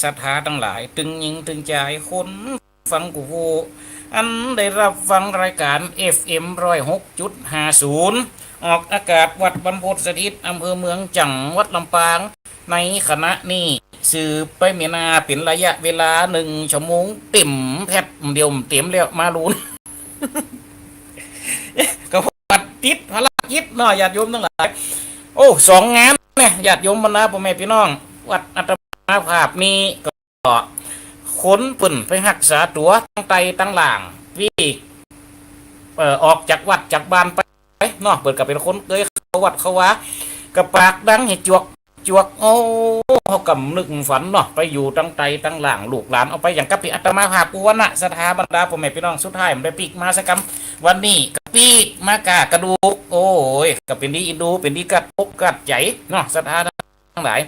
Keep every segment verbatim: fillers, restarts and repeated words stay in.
ศรัทธาตังหลาย ตึงหญิงตึงจาย คนฟังกู้ผู้ อันได้ฮับฟังรายก๋าน เอฟเอ็ม ร้อยหกจุดห้าศูนย์ ออกอากาศวัดบรรพตสถิต อำเภอเมือง จังหวัดลำปาง ในขณะนี้ สืบไปเมียนาเป๋นระยะเวลาหนึ่งชั่วโมงเต็ม แป๊บเดียวเต็มแล้ว มาลุน ก็วัดติดภารกิจเนาะ ญาติโยมตังหลาย โอ้ สองงานนะ ญาติโยมบรรดาป้อแม่ปี้น้อง วัดอาตมาภาพนี่ก็ คนเปิ้นไปฮักษาตั๋วตังใต้ตังล่าง ตี้ เอ่อ ออกจากวัดจากบ้านไปเนาะ เปิ้นก็เป๋นคนเกยเข้าวัดเข้าวา ก็ปากดังหื้อจวกจวก โอ้ เฮาก็บ่นึกบ่ฝันเนาะ ไปอยู่ตังใต้ตังล่าง ลูกหลานเอาไปอย่างกับตี้อาตมาภาพอู้หั้นนะ ศรัทธาบรรดาป้อแม่ปี้น้อง สุดท้ายบ่ได้ปิ๊กมาสักกำ วันนี้ก็ปิ๊กมาก้ากระดูก โอ้ย ก็เป๋นดีเอ็นดู เป๋นดีกัดอกกัดใจ๋เนาะ ศรัทธา ตังหลาย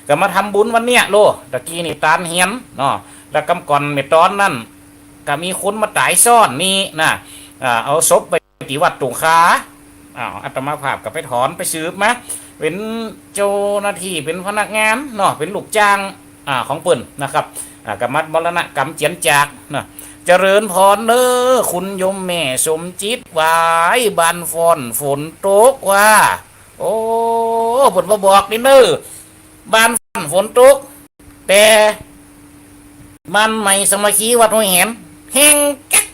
ก็มาทำบุญวันเนี้ยโล ตะกี้นี่ตานเฮียนเนาะ แล้วกำก่อนเมื่อต๋อนนั้น ก็มีคนมาต๋ายซ้อนนี่นะ อ่า เอาศพไปตี้วัดตุงคา อ้าว อาตมาภาพก็ไปถอนไปสืบมา เป๋นเจ้าหน้าตี้ เป๋นพนักงานเนาะ เป๋นลูกจ้าง อ่า ของเปิ้นนะครับ อ่า ก็มามรณะกรรมเจียนจากนะ เจริญพรเด้อ คุณโยมแม่สมจิต หวาย บ้านฟ้อนฝนตกว่า โอ้ เปิ้นบ่บอกนี่เน้อ บ้านฟ้อนฝนตก แต่บ้านใหม่สามัคคีวัดห้วยแหน แฮงแก๊ก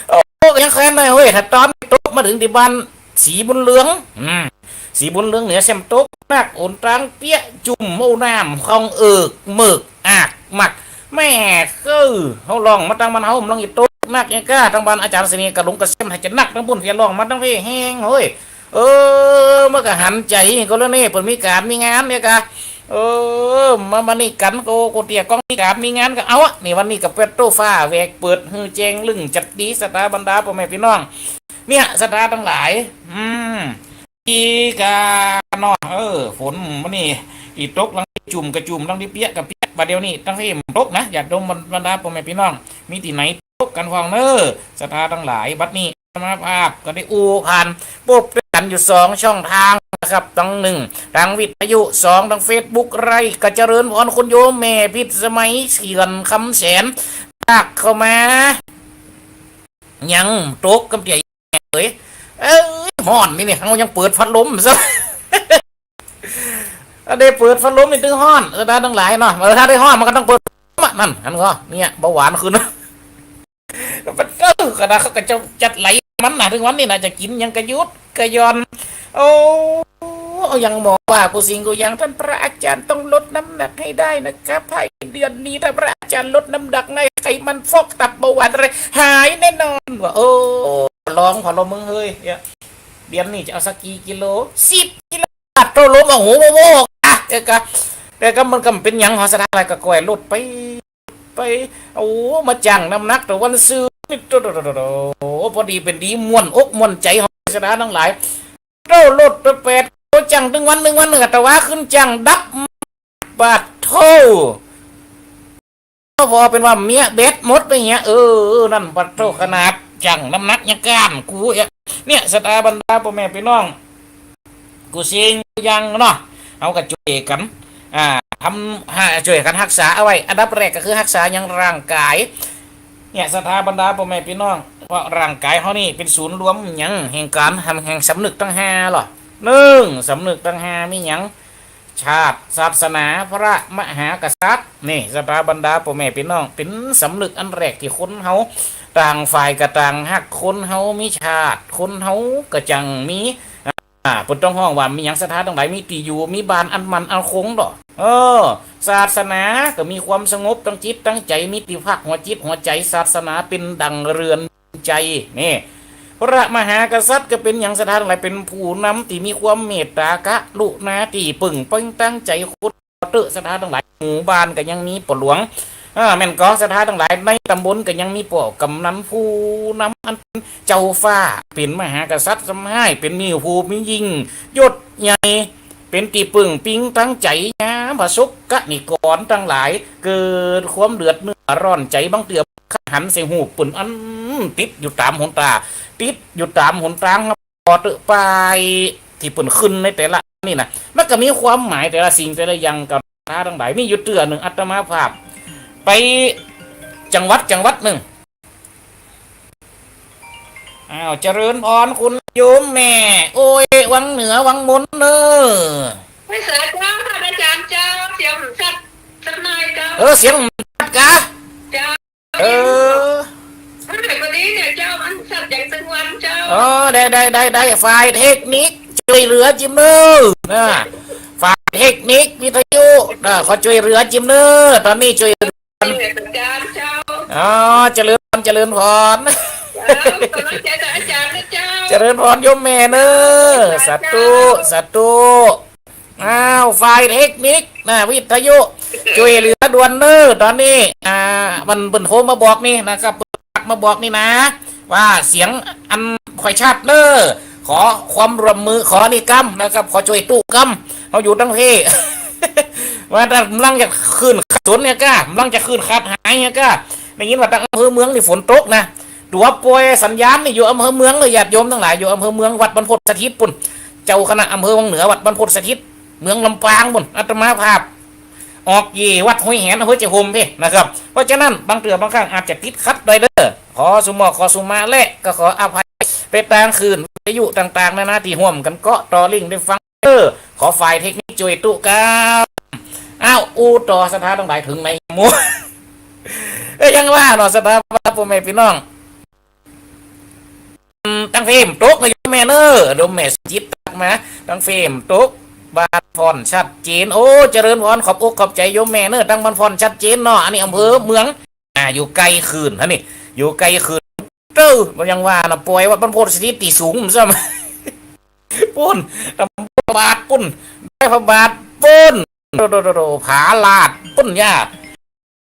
โอ้ ก็ยังแควนได้เฮ้ย ถ้าต๋อนตกมาเถิงตี้บ้านศรีบุญเรือง อืม ศรีบุญเรืองเหนือแซ่มตกนัก หนตางเปียะจุ่ม โอ้ น้ำคองเอิกเมิกอากมัก แม่เอ้ย เฮาล่องมาตังบ้านเฮา มันล่องจะตกนักยังก้า ตังบ้านอาจ๋ารย์เสน่ห์กะหลงกะแซ่ม หื้อจะนักตังปุ้น เสียล่องมาตังพี้แฮงเฮ้ย เออ มันก็หันใจ๋ก็แล้วนี่ เปิ้นมีก๋านมีงานเนี่ยกะ เออ มา มานี่กั๋นก็ โกเตี้ยก้องมีก๋านมีงานก็เอาอะ นี่วันนี้ก็เปิดโต้ฟ้าแหวกเปิด หื้อแจ้งลึ่งจัดดี ศรัทธาบรรดาป้อแม่ปี้น้อง เนี่ย ศรัทธาตังหลาย อืม อีกาเนาะ เออ ฝนมันนี่ ตี้ตกลังตี้จุ่มกะจุ่ม ลังตี้เปียะกะเปียะ บ่าเดี่ยวนี้ตังพี้มันตกนะ ญาติโยมบรรดาป้อแม่ปี้น้อง มีตี้ไหนตกกั๋นพ่องเน้อ ศรัทธาตังหลาย บัดนี้อาตมาภาพก็ได้อู้ผ่าน ปบกั๋นอยู่สองช่องทางนะครับ ตังหนึ่ง ตางวิทยุ สอง ตางเฟซบุ๊ก ไลฟ์ ก็เจริญพรคุณโยมแม่พิษสมัย เขื่อนคำแสน ตักเข้ามา ยังตกกำเตี้ย เอ้ย เอ้ย ฮ้อนนี่นี่ เฮายังเปิดพัดลมซะ อันได้เปิดพัดลมนี่ตึงฮ้อน เออ ศรัทธาตังหลายเนาะ เออ ถ้าได้ฮ้อนมันก็ต้องเปิดพัดลมอะ นั่น หันก่อ เนี่ย เบาหวานขึ้น มัน เออ ขนาดเขาก็จะจัดไหลมันนะ เถิงวันนี้นะ จะกิ๋นหยังกะหยุดกะหย่อน โอ้ เอาอย่างหมอว่า กู้สิ่งกู้อย่าง ต้านพระอาจ๋ารย์ต้องลดน้ำหนักหื้อได้นะครับ ภายในเดือนนี้ ถ้าพระอาจ๋ารย์ลดน้ำหนักได้ ไขมัน ฟอกตับ เบาหวานอะไร หายแน่นอน ว่า โอ้ ลองผ่อลมมึงเฮ้ย เนี่ย เดือนนี้จะเอาสักกี่กิโล สิบกิโล โต้ลม โอ้โห โว้โว้ อ่ะ เอ้ยกะ แต่ก็มันก็บ่เป๋นหยัง หอศรัทธาตังหลายก็ก้อยลดไป ไป โอ้ มาจั่งน้ำหนัก แต่วันซืนนี่ โต โต โต โต โต พอดีเป๋นดี ม่วนอกม่วนใจ๋ หอศรัทธาตังหลาย โต้ลดไปแปดกิโล จั่งตึงวันนึ่งวันนึ่ง แต่ว่าขึ้นจั่งดับ ปะโธ่ พอเป๋นว่าเมียแบตหมดไปเหีย เออ นั่นปะโธ่ ขนาดจั่งน้ำหนักยังก้านกูเอะ เนี่ย ศรัทธาบรรดาป้อแม่ปี้น้อง กู้สิ่งกู้อย่างเนาะ เฮาก็จ้วยกั๋น อ่า ทำ หา จ้วยกั๋นฮักษาเอาไว้ อันดับแรกก็คือฮักษาหยัง ร่างก๋าย เนี่ย ศรัทธาบรรดาป้อแม่ปี้น้อง เพราะร่างก๋ายเฮานี่เป๋นศูนย์รวมหยัง แห่งก๋านทำ แห่งสำนึกตังห้าลอ นึ่ง สำนึกตังห้ามีหยัง ชาติ ศาสนา พระมหากษัตริย์ นี่ ศรัทธาบรรดาป้อแม่ปี้น้อง เป๋นสำนึกอันแรกตี้คนเฮา ต่างฝ่ายก็ต่างฮัก คนเฮามีชาติ คนเฮาก็จั่งมี อ่า เปิ้นต้องฮ้องว่ามีหยัง ศรัทธาตังหลาย มีตี้อยู่ มีบ้านอันมั่นอันคงดอก เออ ศาสนาก็มีความสงบตังจิตตังใจ๋ มีตี้พักหัวจิตหัวใจ๋ ศาสนาเป๋นดั่งเรือนใจ๋ นี่ พระมหากษัตริย์ก็เป๋นหยัง ศรัทธาตังหลาย เป๋นผู้นำตี้มีความเมตตากรุณา ตี้ปึ้งเป้งตังใจ๋คน เต๊อะ ศรัทธาตังหลาย หมู่บ้านก็ยังมีป้อหลวง อ่า แม่นก่อ ศรัทธาตังหลาย ในตำบลก็ยังมีป้อกำนัน ผู้นำอันเป๋นเจ้าฟ้า เป๋นมหากษัตริย์ซ้ำฮ้าย เป๋นมีผู้มียิ่งยศใหญ่ เป๋นตี้ปึ้งปิงตังใจ๋ ยามประสบกนิกรตังหลาย เกิดความเดือดเนื้อร้อนใจ๋ บางเตื้อ หันใส่ฮูปเปิ้นอันติดอยู่ต๋ามหนต๋า ติดอยู่ต๋ามหนตาง ป้อเต๊อะ ป้ายตี้เปิ้นขึ้นในแต่ละนี่นะ มันก็มีความหมายแต่ละสิ่งแต่ละอย่างก็ ทาตังหลาย มีอยู่เตื้อนึ่ง อาตมาภาพไปจังหวัดจังหวัดนึ่ง อ้าว เจริญพรคุณโยมแม่ โอ้ย วังเหนือวังมนเน่อ ไม่เสียเจ้า อาจ๋ารย์เจ้า เสียงผมชัดสักหน่อยเจ้า เออ เสียงผมชัดกะ เจ้า เออ เมื่อไหร่วันนี้เนี่ยเจ้า มันชัดอย่างตึงวันเจ้า อ๋อ ได้ ได้ ได้ ได้ ฝ่ายเทคนิคช่วยเหลือจิมเน่อ นะ ฝ่ายเทคนิควิทยุนะ ขอช่วยเหลือจิมเน่อ ตอนนี้ช่วย เจ้า อ๋อ เจริญพร เจริญพร เจ้า กำลังใจจากอาจ๋ารย์นะเจ้า เจริญพรโยมแม่เน่อ สาธุ สาธุ อ้าว ฝ่ายเทคนิคนะ วิทยุ ช่วยเหลือด่วนเน่อ ตอนนี้ อ่า มันเปิ้นโทรมาบอกนี่นะครับ เปิ้นทักมาบอกนี่นะ ว่าเสียงอันค่อยชัดเน่อ ขอความร่วมมือ ขอนี่กำนะครับ ขอช่วยตุ๊กำ เฮาอยู่ตังเพ ว่าแต่กำลังจะขึ้นขาดสนเนี่ยก้า กำลังจะขึ้นขาดหายเนี่ยก้า ได้ยินว่าตังอำเภอเมืองนี่ฝนตกนะ ตั๋วปอยสัญญาณนี่อยู่อำเภอเมืองเลย ญาติโยมตังหลาย อยู่อำเภอเมือง วัดบรรพตสถิตปุ้น เจ้าคณะอำเภอวังเหนือ วัดบรรพตสถิต เมืองลำปางปุ้น อาตมาภาพ ออกเย่วัดห้วยแหน อำเภอเจ้าโฮมเพ่นะครับ เพราะฉะนั้นบางเตื้อบางครั้งอาจจะติดขัดได้เน่อ ขอสุหมอ ขอสุมาและ ก็ขออภัยไปตางคลื่นวิทยุต่างๆ นานาตี้ฮ่วมกั๋นเกาะต่อลิงก์ได้ฟังเน่อ ขอฝ่ายเทคนิคช่วยตุ๊กำ อ้าว อู้ต่อ ศรัทธาตังหลาย เถิงไหนหมู่ เอ้ย ยังว่าเนาะ ศรัทธาพ่อแม่พี่น้อง อืม ตังเพมตกนะโยมแม่เน่อ โยมแม่สุจิตทักมา ตังเพมตก บ้านพ่อนชัดเจน โอ้ เจริญพร ขอบอกขอบใจ๋โยมแม่เน่อ ตังบ้านพ่อนชัดเจนเนาะ อันนี้อำเภอเมือง อ่า อยู่ไกลขึ้นฮะนี่ อยู่ไกลขึ้น เต้อ มันยังว่านะ ปอยวัดบรรพตสถิตตี้สูงซ้ำ ปุ้น ตำบลพระบาทปุ้น ดอยพระบาทปุ้น โด โด โด โด ผาลาดปุ้นย่า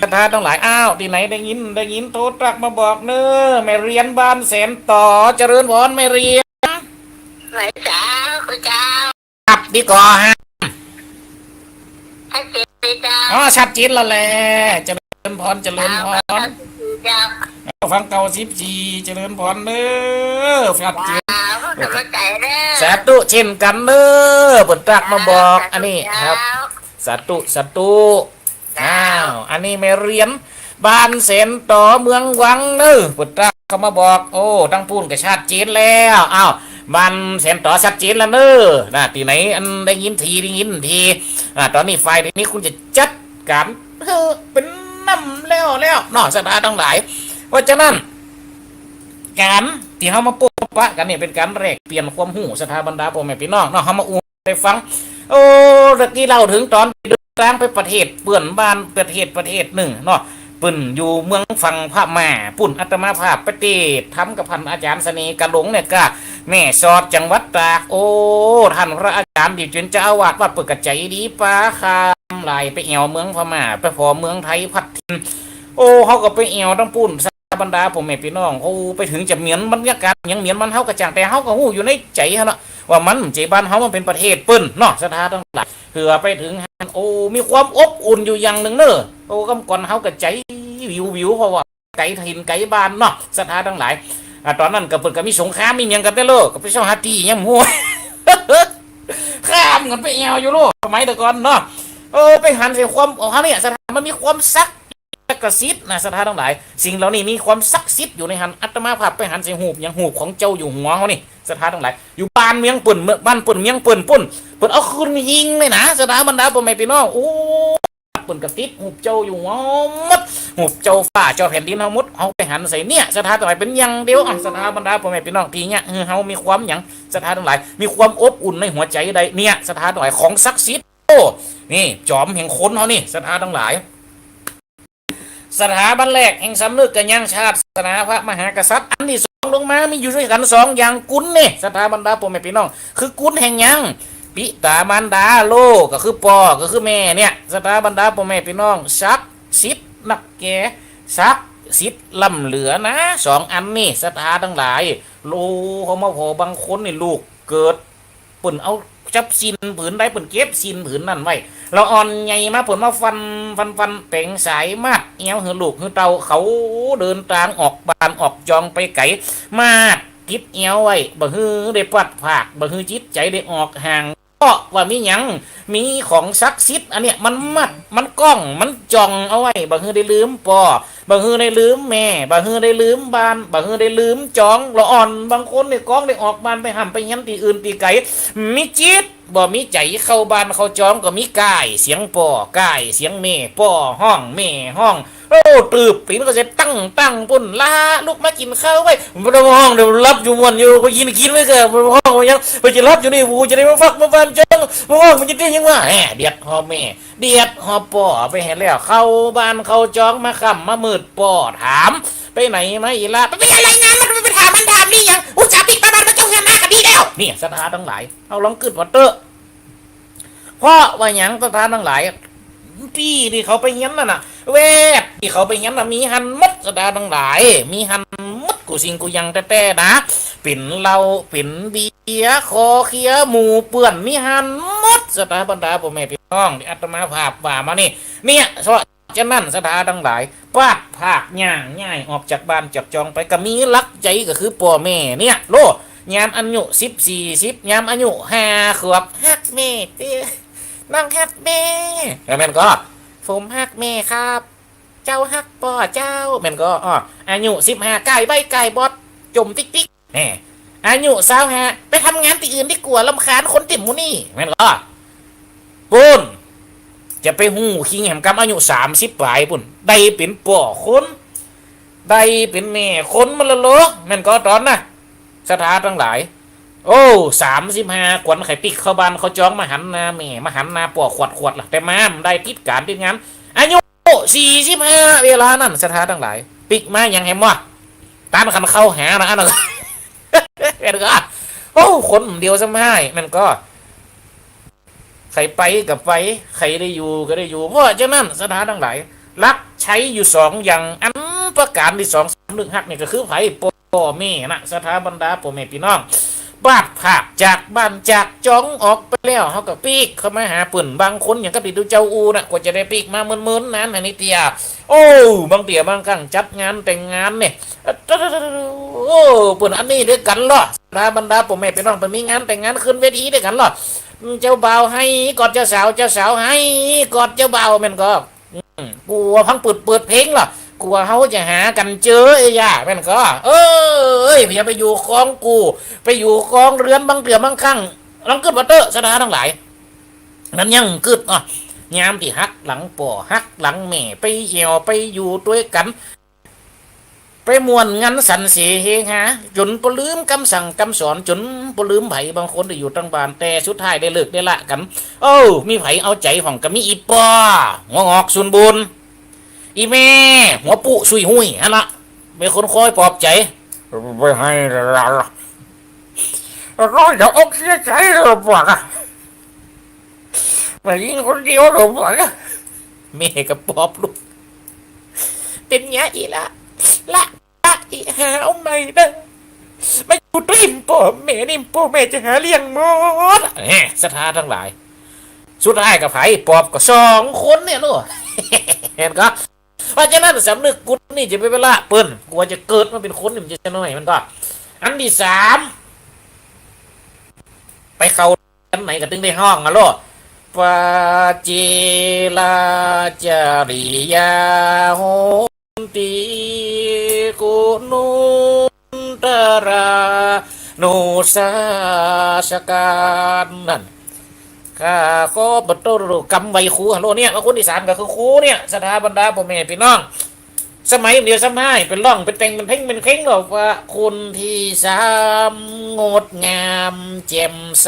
ศรัทธาตังหลาย อ้าว ตี้ไหนได้ยิน ได้ยิน โทรทักมาบอกเน่อ แม่เรียนบ้านแสนต่อ เจริญพรแม่เรียน ไหนเจ้า คุณเจ้า ครับ ดีก่อฮะ ชัดเจนไหมเจ้า อ๋อ ชัดเจนแล้วแหละ เจริญพร เจริญพร เจ้า ฟังเก้าสิบสี่ เจริญพรเน่อ ชัดเจน เจ้า ขอบใจเน่อ สาธุเช่นกั๋นเน่อ เปิ้นทักมาบอก เจ้า อันนี้ครับ สาธุ สาธุ อ้าว อันนี้แม่เรียน บ้านแสนต่อเมืองวังเน่อ เปิ้นทักเข้ามาบอก โอ้ ตังปุ้นก็ชัดเจนแล้ว อ้าว บ้านแสนต่อชัดเจนแล้วเน่อ นะ ตี้ไหนอันได้ยินที ได้ยินที อ่า ต๋อนนี้ฝ่ายเทคนิคคงจะจัดก๋าน เออ เป๋นน้ำแล้วแล้วเนาะ ศรัทธาตังหลาย เพราะฉะนั้น ก๋านตี้เฮามาปะกั๋นเนี่ย เป๋นก๋านแลกเปลี่ยนความฮู้ ศรัทธาบรรดาพ่อแม่พี่น้องเนาะ เฮามาอู้ ได้ฟัง โอ้ ตะกี้เล่าเถิงต๋อนเดินตางไปประเทศเปื้อนบ้าน ประเทศ ประเทศนึ่งเนาะ เปิ้นอยู่เมืองฝั่งพม่าปุ้น อาตมาภาพไปเตสน์ธรรมกับท่านอาจ๋ารย์เสน่ห์กาหลงเนี่ยก้า แม่สอด จังหวัดตาก โอ้ ท่านพระอาจ๋ารย์ตี้เป๋นเจ้าอาวาสวัดเปิ้นก็ใจ๋ดีปาข้ามหลาย ไปแอ่วเมืองพม่า ไปผ่อเมืองไทยพัดถิ่น โอ้ เฮาก็ไปแอ่วตังปุ้น ศรัทธาบรรดาพ่อแม่พี่น้อง โอ้ ไปเถิงจะเหมียนบรรยากาศหยังเหมียนบ้านเฮาก็จ้าง แต่เฮาก็ฮู้อยู่ในใจ๋หั้นเนาะ ว่ามันบ่ใจ้บ้านเฮา มันเป๋นประเทศเปิ้นเนาะ ศรัทธาตังหลาย เตื้อไปเถิงหั้น โอ้ มีความอบอุ่นอยู่อย่างนึ่งเน่อ โอ้ กำก่อนเฮาก็ใจ๋วิวๆ เพราะว่าไก๋ถิ่นไก๋บ้านเนาะ ศรัทธาตังหลาย อ่า ต๋อนนั้นก็เปิ้นก็มีสงครามมีหยังกั๋นแต๊เล่อ ก็ไปเซาะหาตี้ยังบ่ฮู้ ข้ามกั๋นไปแอ่วอยู่เนาะ สมัยแต่ก่อนเนาะ เออ ไปหันใส่ความ โอ้ เฮาเนี่ย ศรัทธา มันมีความศักดิ์ ศักดิ์สิทธิ์นะ ศรัทธาตังหลาย สิ่งเหล่านี้มีความศักดิ์สิทธิ์อยู่ในหั้น อาตมาภาพไปหันใส่ฮูปหยัง ฮูปของเจ้าอยู่หัวเฮานี่ ศรัทธาตังหลาย อยู่บ้านเมืองเปิ้น เมือง บ้านเปิ้นเมืองเปิ้นปุ้น เปิ้นเอาขึ้นหิ้งเลยนะ ศรัทธาบรรดาพ่อแม่พี่น้อง โอ้ เปิ้นก็ติดฮูปเจ้าอยู่หัวหมด ฮูปเจ้าฟ้าเจ้าแผ่นดินเฮาหมด เฮาไปหันใส่เนี่ย ศรัทธาตังหลาย เป๋นอย่างเดียว อ่ะ ศรัทธาบรรดาพ่อแม่พี่น้อง ตี้เนี่ย เออ เฮามีความหยัง ศรัทธาตังหลาย มีความอบอุ่นในหัวใจ๋ได้เนี่ย ศรัทธาตังหลาย ของศักดิ์สิทธิ์ โอ้ นี่ จอมแห่งคนเฮานี่ ศรัทธาตังหลาย สถาบันแรกแห่งสำนึกกั๋นยังชาติศาสนาพระมหากษัตริย์ อันตี้สองลงมามีอยู่ตวยกั๋นสองอย่าง กุลนี่ ศรัทธาบรรดาพ่อแม่พี่น้อง คือกุลแห่งหยัง ปิตามารดา โล ก็คือป้อ ก็คือแม่เนี่ย ศรัทธาบรรดาพ่อแม่พี่น้อง ศักดิ์สิทธิ์นักแก่ ศักดิ์สิทธิ์ล้ำเหลือนะ สองอันนี่ ศรัทธาตังหลาย โล เฮามาผ่อบางคนนี่ลูกเกิด เปิ้นเอาจับสิ้นผืนใด เปิ้นเก็บสิ้นผืนนั้นไว้ แล้วอ่อนใหญ่มาเปิ้นมาฟั่น ฟั่น ฟั่น แป๋งสายมัดแอ่วหื้อลูกหื้อเต้า เขาเดินตางออกบ้านออกจองไปไก๋ มัดติดแอ่วไว้ บ่หื้อได้พลัดพราก บ่หื้อจิตใจ๋ได้ออกห่าง ราะว่ามีหยัง มีของศักดิ์สิทธิ์อันเนี้ย มันมัด มันก้อง มันจ่องเอาไว้ บ่หื้อได้ลืมป้อ บ่หื้อได้ลืมแม่ บ่หื้อได้ลืมบ้าน บ่หื้อได้ลืมจอง ละอ่อน บางคนเนี่ยก้องได้ออกบ้านไปฮ่ำไปเฮียนตี้อื่นตี้ไก๋ มีจิต บ่มีใจ๋เข้าบ้านเข้าจอง ก็มีก้ายเสียงป้อ ก้ายเสียงแม่ ป้อฮ้อง แม่ฮ้อง โอ้ ตืบตี๋นก็เสร็จ ตั้ง ตั้งปุ้น ละ ลุกมากิ๋นข้าวไว้ บ่ต้องฮ้อง เดี๋ยวหลับอยู่ม่วนอยู่ ก็กิ๋น กิ๋นไว้เถอะ บ่ต้องฮ้องว่าหยัง ไปจะหลับอยู่นี่ กูจะได้มาฟักมาฟานจ้อง บ่ฮ้อง มันจะได้หยังวะ แหม เดียดฮอแม่ เดียดฮอป้อ ไปหั้นแล้ว เข้าบ้านเข้าจอง มาค่ำมามืด ป้อถาม ไปไหนมาอีหละ ไปเฮ็ดรายงาน มันไปถามหั้นถามนี่หยัง อุตส่าห์ปิ๊กมาบ้านมาจ้องหั้นนะ ก็ดีแล้ว เนี่ย ศรัทธาตังหลาย เฮาลองกึ๊ดว่าเต๊อะ เพราะว่าหยัง ศรัทธาตังหลาย ตี้ตี้เขาไปเฮียนนั่นน่ะ แวดตี้เขาไปเฮียนน่ะ มีหั้นหมด ศรัทธาตังหลาย มีหั้นหมด กู้สิ่งกู้อย่างแต๊ๆ นะ เป๋นเหล้า เป๋นเบียร์ คอเคลียร์ หมู่เปื้อน มีหั้นหมด ศรัทธาบรรดาป้อแม่ปี้น้อง ตี้อาตมาภาพว่ามานี่ เนี่ย เพราะฉะนั้น ศรัทธาตังหลาย ปาดผากย่างย้ายออกจากบ้านจากจองไป ก็มีหลักใจ๋ ก็คือป้อแม่เนี่ย โล ยามอายุสิบสี่ สิบ ยามอายุห้าขวบ ฮักแม่เต๊อะ น้องฮักแม่ แม่นก่อ ผมฮักแม่ครับ เจ้าฮักป้อเจ้า แม่นก่อ อ้อ อายุสิบห้า ก้ายใบ้ก้ายบอด จ่มติ๊กๆ แหม อายุซาวห้า ไปทำงานตี้อื่นดีกว่า รำคาญคนเต็มหมู่นี่ แม่นก่อ ปุ้น จะไปฮู้คิงแหมกำ อายุสามสิบป๋ายปุ้น ได้เป๋นป้อคน ได้เป๋นแม่คนมาแล้วโล แม่นก่อต๋อนน่ะ ศรัทธาตังหลาย โอ้ สามสิบห้า ขวัญใค่ปิ๊กเข้าบ้านเข้าจอง มาหันหน้าแม่ มาหันหน้าป้อขวดๆ ล่ะ แต่มาบ่ได้ติดก๋านติดงาน อายุสี่สิบห้า เวลานั้น ศรัทธาตังหลาย ปิ๊กมาหยังแหมวะ ต้านขันเข้าหานะ อันนั้น แม่นก่อ โอ้ คนเดียวซ้ำฮ้าย แม่นก่อ ใค่ไปก็ไป ใค่ได้อยู่ก็ได้อยู่ เพราะฉะนั้น ศรัทธาตังหลาย หลักใจ๊อยู่สองอย่าง อันประก๋านตี้สอง สำนึกฮักเนี่ย ก็คือใผ ป้อแม่นะ ศรัทธาบรรดาป้อแม่ปี้น้อง ปาดผากจากบ้านจากจองออกไปแล้ว เฮาก็ปิ๊กเข้ามาหาเปิ้น บางคนอย่างกับตี้ตุ๊เจ้าอู้น่ะ กว่าจะได้ปิ๊กมาเมินๆ นาน อันนี้เตี้ย โอ้ บางเตี้ยบางครั้งจัดงานแต่งงานเนี่ย โอ้ เปิ้นอันนี้ด้วยกั๋นลอ ศรัทธาบรรดาป้อแม่ปี้น้อง เปิ้นมีงานแต่งงานขึ้นเวทีด้วยกั๋นลอ เจ้าบ่าวไห้กอดเจ้าสาว เจ้าสาวไห้กอดเจ้าบ่าว แม่นก่อ อืม กั๋วพังเปิด เปิดเพลงลอ กั๋วเฮาจะหากั๋นเจอไอ้ย่า แม่นก่อ เออ เอ้ย อย่าไปอยู่คองกู ไปอยู่คองเฮือน บางเตื้อบางครั้ง ลองกึ๊ดว่าเต๊อะ ศรัทธาตังหลาย นั้นยังกึ๊ด อ้อ ยามตี้หักหลังป้อ หักหลังแม่ ไปแอ่ว ไปอยู่ตวยกั๋น ไปม่วนงันสันเสเฮฮา จ๋นบ่ลืมกำสั่งกำสอน จ๋นบ่ลืมใผ บางคนตี้อยู่ตังบ้าน แต่สุดท้ายได้เลิกได้ละกั๋น โอ้ มีใผเอาใจ๋พ่อง ก็มีอี่ป้อ หัวงอกสูนบุญ อี่แม่ หัวปุ๊สุยหุยหั้นละ เป๋นคนคอยปลอบใจ๋ บ่ไห้ละ แล้วก็อย่าอกเสียใจ๋เลยป้อนะ แม่ญิงคนเดียวเลยป้อนะ แม่ก็ปลอบลูก เป๋นหยังอี่ละ ละ ละ อี่หาเอาใหม่เต๊อะ มาอยู่ตวยป้อแม่นี่ ป้อแม่จะหาเลี้ยงหมด แหม ศรัทธาตังหลาย สุดท้ายก็ใผปลอบ ก็สองคนเนี่ยลูก หันก่อ เพราะฉะนั้นสำนึกกุศลนี่จะไปละเปิ้น กั๋วจะเกิดมาเป๋นคนนี่มันจะน้อย มันก่อ อันตี้สาม ไปเข้าอันไหนก็ตึงได้ฮ้องอะโล ปาเจราจริยาโหนติ กุณุนตรานุสาสการ นั่น ข้าขอประตูกำไหว้ครูฮัลโหลเนี่ย ว่าคนตี้สามก็คือครูเนี่ย ศรัทธาบรรดาป้อแม่ปี้น้อง สมัยเดียวซ้ำฮ้าย ไปร้อง ไปแต่ง เป๋นเพลง เป๋นเพลงลอ ว่าคนตี้สามงดงามแจ่มใส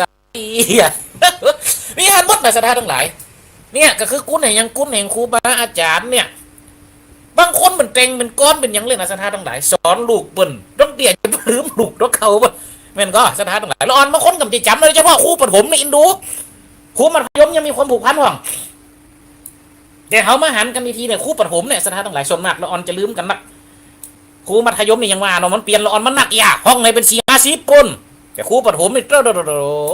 มีอันหมดนะ ศรัทธาตังหลาย เนี่ยก็คือกุศลแห่งหยัง กุศลแห่งครูบาอาจ๋ารย์เนี่ย บางคนเป๋นแต่งเป๋นกลอนเป๋นหยังเลยนะ ศรัทธาตังหลาย สอนลูกเปิ้น ต้องเตี้ยจะลืมลูกต้องเขาเปิ้น แม่นก่อ ศรัทธาตังหลาย ละอ่อนบางคนก็บ่ได้จ๋ำ โดยเฉพาะครูประถมนี่อินดู ครูมัธยมยังมีความผูกพันพ่อง แต่เฮามาหันกั๋นอีกทีเนี่ย ครูประถมเนี่ย ศรัทธาตังหลาย ส่วนมากละอ่อนจะลืมกั๋นนัก ครูมัธยมนี่ยังว่าเนาะ มันเปลี่ยนละอ่อนมันนักอย่า ห้องไหนเป๋นสี่ห้าสิบคน แต่ครูประถมนี่ โตะโตะโตะโต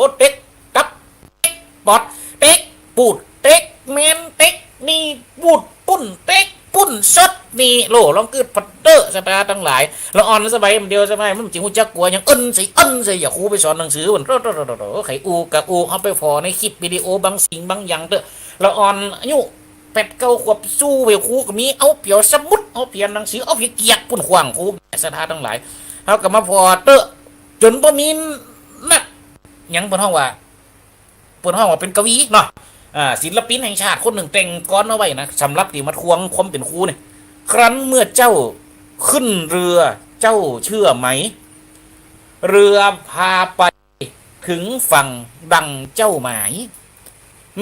ะ เต๊กตับ เต๊กปอด เต๊กปูด เต๊กแมน เต๊กนี่ปูด ปุ้น เต๊กปุ้นสด นี่โล่ ลองกึ๊ดผ่อเต๊อะ ศรัทธาตังหลาย ละอ่อนสบายเดียวสบาย มันจึงฮู้จักกั๋วหยัง เอิ้นใส่ เอิ้นใส่ อย่าครูไปสอนหนังสือมัน โถ่ โถ่ โถ่ โถ่ โถ่ ใค่อู้กะอู้ เอาไปผ่อในคลิปวิดีโอบางสิ่งบางอย่างเต๊อะ ละอ่อนอายุแปดเก้าขวบ สู้ไปครูก็มี เอาเปีย๋วสมุด เอาเปีย๋วหนังสือ เอาเปีย๋วเกียกปุ้นขว้างครู ศรัทธาตังหลาย เฮาก็มาผ่อเต๊อะ จ๋นบ่มีนัก หยังเปิ้นฮ้องว่า เปิ้นฮ้องว่าเป๋นกวีเนาะ อ่า ศิลปินแห่งชาติคนนึ่งแต่งกลอนเอาไว้นะ สำหรับตี้มาทวงความเป๋นครูนี่ ครั้นเมื่อเจ้าขึ้นเรือ เจ้าเชื่อไหม เรือพาไปถึงฝั่งดังเจ้าหมาย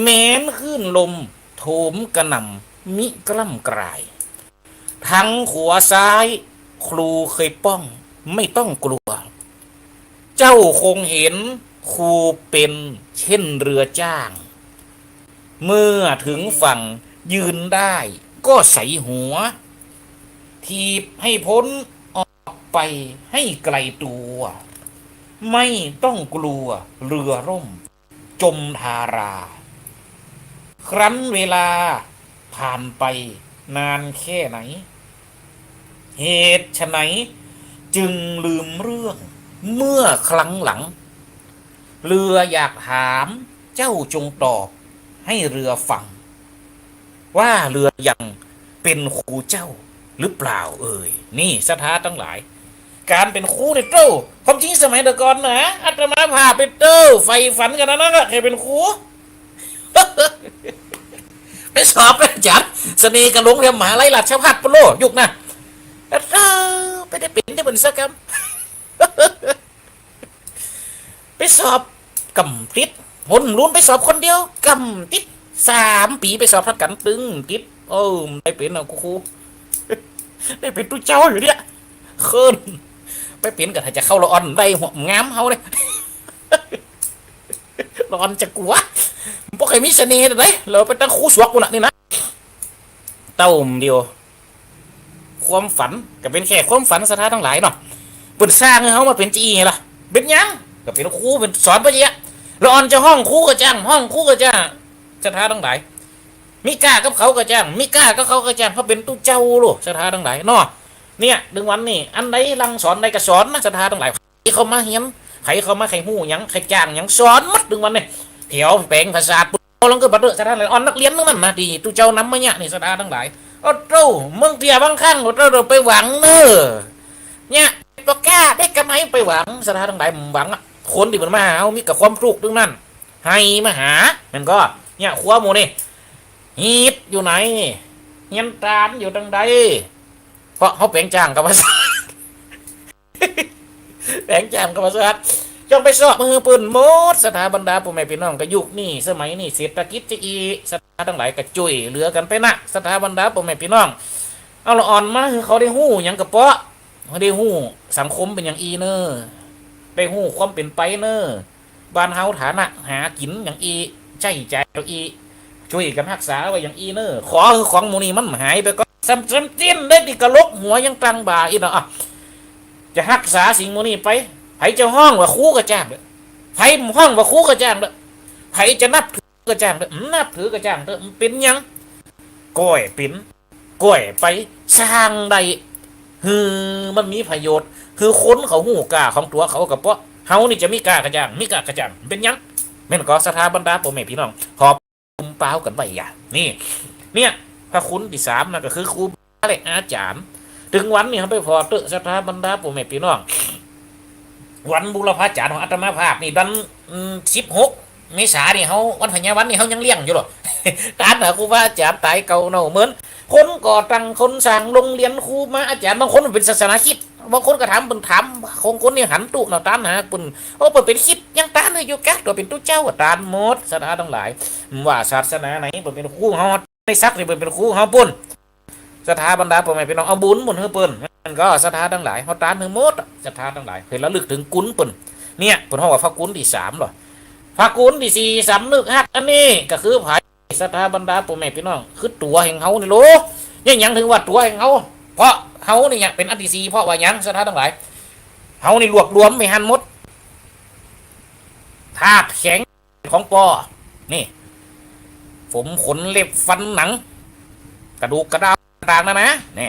แม้นคลื่นลมโถมกระหน่ำมิกล้ำกลาย ทางขัวซ้ายครูเคยป้อง ไม่ต้องกลัว เจ้าคงเห็นครูเป๋นเช่นเรือจ้าง เมื่อถึงฝั่งยืนได้ก็ใส่หัว ถีบให้พ้นออกไปให้ไกลตัว ไม่ต้องกลัวเรือล่ม จมทารา ครั้นเวลาผ่านไปนานแค่ไหน เหตุไฉนจึงลืมเรื่องเมื่อครั้งหลัง เรืออยากถามเจ้าจงตอบให้เรือฟัง ว่าเรือยังเป๋นครูเจ้าหรือเปล่าเอ่ย นี่ศรัทธาตังหลาย ก๋านเป๋นครูเนี่ยเต้า ความจริงสมัยแต่ก่อนนะ อาตมาภาพไปเต้า ใฝ่ฝันขนาดนั้นแหละ ใค่เป๋นครู ไปสอบเป๋นอาจ๋ารย์ เสน่ห์กะหลงเรียนมหาลัยราชภัฏปุ้นโล ยุคนั้น เต้า ไปได้เป๋นได้เป๋นสักกำ ไปสอบกำติด หนลุนไปสอบคนเดียว กำติด สามปี๋ไปสอบตัดกั๋นตึงติด เออ ได้เป๋นเอาครู ได้เป๋นตุ๊เจ้าอยู่เนี่ย เคิ่น ไปเป๋นกะถ้าจะเข้าละอ่อนได้หัวงามเฮาเนี่ย ละอ่อนจะกั๋ว บ่ใค่มีเสน่ห์เต้าใด เฮาไปตั้งครูสวกปุ้นน่ะนี่นะ เต้าเดียว ความฝันกะเป๋นแค่ความฝันศรัทธาตังหลายเนาะ เปิ้นสร้างหื้อเฮามาเป๋นจะอี้ไงล่ะ เป๋นหยัง กะเป๋นครู เป๋นสอนไปเยียะ ละอ่อนจะฮ้องครูกะจ้าง ฮ้องครูกะจ้าง ศรัทธาตังหลาย มีก้ากับเขากะจ้าง มีก้ากับเขากะจ้าง เฮาเป๋นตุ๊เจ้าโล ศรัทธาตังหลายเนาะ เนี่ย ตึงวันนี้ อันใดหลังสอนได้กะสอนนะ ศรัทธาตังหลาย ใผเข้ามาเฮียน ใผเข้ามาใค่ฮู้หยัง ใค่จ้างหยัง สอนหมดตึงวันนี้ แถวแป๋งผาสาท ลองกึ๊ดผ่อเต๊อะ ศรัทธาตังหลาย อ่อนนักเรียนตึงนั้นนะ ตี้ตุ๊เจ้านำมาเยียะนี่ ศรัทธาตังหลาย โอ้เต้า บางเตื้อบางครั้ง โอ้เต้า ไปหวังเน่อ เนี่ย บ่กล้าได้กำไรไปหวัง ศรัทธาตังหลาย หวังอะ คนตี้เปิ้นมาหาเฮามีกะความตุ๊กข์ตึงนั้น ไห้มาหา แม่นก่อ เนี่ย ครัวหมู่นี่ ฮีตอยู่ไหน เฮียนตานอยู่ตังใด เพราะเฮาแป๋งจ้างกับผาสาท แป๋งจ้างกับผาสาท จ้องไปซอกมาหื้อเปิ้นหมด ศรัทธาบรรดาป้อแม่ปี้น้อง กะยุคนี้สมัยนี้เศรษฐกิจจะอี้ ศรัทธาตังหลายกะจ้วยเหลือกั๋นไปนะ ศรัทธาบรรดาป้อแม่ปี้น้อง เอาละอ่อนมาหื้อเขาได้ฮู้หยังกะเปาะ ได้ฮู้สังคมเป๋นอย่างอี้เน่อ ได้ฮู้ความเป๋นไปเน่อ บ้านเฮาฐานะหากิ๋นอย่างอี้ ใจ๊จ่ายเอาอี้ จ้วยกั๋นฮักษาไว้อย่างอี้เน่อ ขอหื้อของหมู่นี้มันหายไปก่อน ซ้ำ ซ้ำซี้นได้ตี้กะโหลกหัวยังตั้งบ่าอี้เนาะ อะ จะฮักษาสิ่งหมู่นี้ไป ใผจะฮ้องว่าครูกะจ้างเต๊อะ ใผฮ้องว่าครูกะจ้างเต๊อะ ใผจะนับถือกะจ้างเต๊อะ นับถือกะจ้างเต๊อะ มันเป๋นหยัง ก้อยเป๋น ก้อยไป สร้างได้ หื้อมันมีประโยชน์ หื้อคนเขาฮู้ก้าของตั๋วเขากะเปาะ เฮานี่จะมีก้ากะจ้าง มีก้ากะจ้าง เป๋นหยัง แม่นก่อ ศรัทธาบรรดาป้อแม่ปี้น้อง ขอ กุมเป๋ากั๋นไว้อย่า นี่ เนี่ย พระคุณตี้สามนะ กะคือครูบาและอาจ๋ารย์ ตึงวันนี้เฮาไปผ่อเต๊อะ ศรัทธาบรรดาป้อแม่ปี้น้อง วันบูรพาจารย์ของอาตมาภาพนี่ วัน อืม สิบหก เมษานี่ เฮา วันพญาวันนี่ เฮายังเลี้ยงอยู่หรอ ตานหาครูบาอาจ๋ารย์ต๋ายเก่าเน่าเหมิน คนก่อตั้ง คนสร้างโฮงเฮียน ครูบาอาจ๋ารย์ บางคนเป๋นศาสนาคริสต์ บางคนกะถาม เปิ้นถาม บางคนนี่หันตุ๊เนาะ ตานหาเปิ้น โอ้ เปิ้นเป๋นคริสต์ ยังตานหื้ออยู่กะ ตั๋วเป๋นตุ๊เจ้า ตานหมด ศรัทธาตังหลาย ว่าศาสนาไหน เปิ้นเป๋นครูเฮา ในศักดิ์นี่เปิ้นเป๋นครูเฮาปุ้น ศรัทธาบรรดาป้อแม่ปี้น้อง เอาบุญปุ้นหื้อเปิ้น มันก็ศรัทธาตังหลาย เฮาตานหื้อหมด ศรัทธาตังหลาย หื้อระลึกเถิงคุณปุ้น เนี่ย เปิ้นฮ้องว่าพระคุณตี้สามหรอ พระคุณตี้สี่ สำนึกฮัก อันนี้กะคือใผ ศรัทธาบรรดาป้อแม่ปี้น้อง คือตั๋วแห่งเฮานี่โล เนี่ย หยังเถิงว่าตั๋วแห่งเฮา เพราะเฮานี่เป๋นอันตี้สี่ เพราะว่าหยัง ศรัทธาตังหลาย เฮานี่รวบรวมไว้หั้นหมด ธาตุแข็งของปอ นี่ ผม ขน เล็บ ฟัน หนัง กระดูก กระด้าง ต่างๆ นานา นี่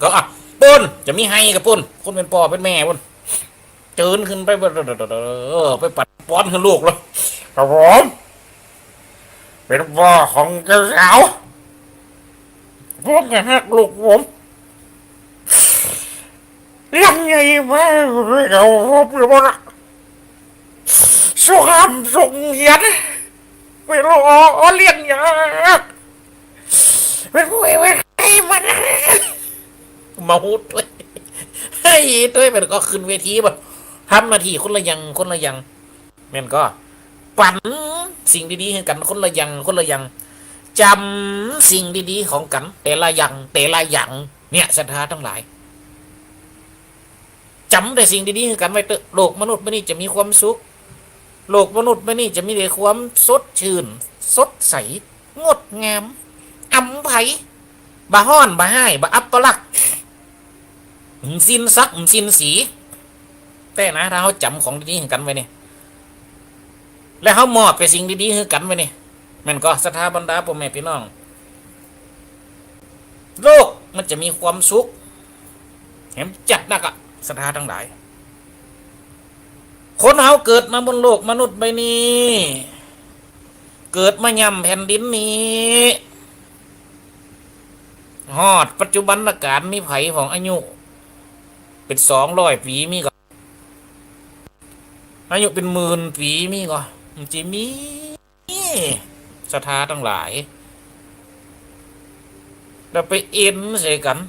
ก็ อ่ะ ปุ้น จะมีไห้กับปุ้น คนเป๋นป้อเป๋นแม่ปุ้น เจิญขึ้นไป เออ ไปปัดป๋อนหื้อลูกแล้ว ครับผม เป๋นป้อของเจ้าสาว ผมจะฮักลูกผม เลี้ยงใหญ่มา เอาผมอยู่บ่ล่ะ สุขามสุขเหียน ไม่รู้ อ๋อ เลี้ยงยาก เป๋นผู้เป๋นใคร่มัน เมาตวย เฮ้ย ตวย แม่นก่อ ขึ้นเวทีบ่ ทำหน้าตี้คนละอย่าง คนละอย่าง แม่นก่อ ปั๋นสิ่งดีๆ หื้อกั๋นคนละอย่าง คนละอย่าง จ๋ำสิ่งดีๆ ของกั๋น แต่ละอย่าง แต่ละอย่าง เนี่ย ศรัทธาตังหลาย จ๋ำแต่สิ่งดีๆ หื้อกั๋นไว้เต๊อะ โลกมนุษย์ใบนี้จะมีความสุข โลกมนุษย์ใบนี้จะมีแต่ความสดชื่น สดใส งดงาม อำไพ บ่ฮ้อน บ่ฮ้าย บ่อัปลักษณ์ บ่สิ้นศักดิ์ บ่สิ้นศรี แต๊นะ ถ้าเฮาจ๋ำของดีๆ หื้อกั๋นไว้นี่ และเฮามอบแต่สิ่งดีๆ หื้อกั๋นไว้นี่ แม่นก่อ ศรัทธาบรรดาป้อแม่ปี้น้อง โลกมันจะมีความสุข แหมจัดนักอะ ศรัทธาตังหลาย คนเฮาเกิดมาบนโลกมนุษย์ใบนี้ เกิดมาย่ำแผ่นดินนี้ ฮอดปัจจุบันกาล มีใผพ่องอายุเป๋นสองร้อยปี๋มีก่อ อายุเป๋นหมื่นปี๋มีก่อ มันจะมี ศรัทธาตังหลาย แล้วไปเอ็นใส่กั๋น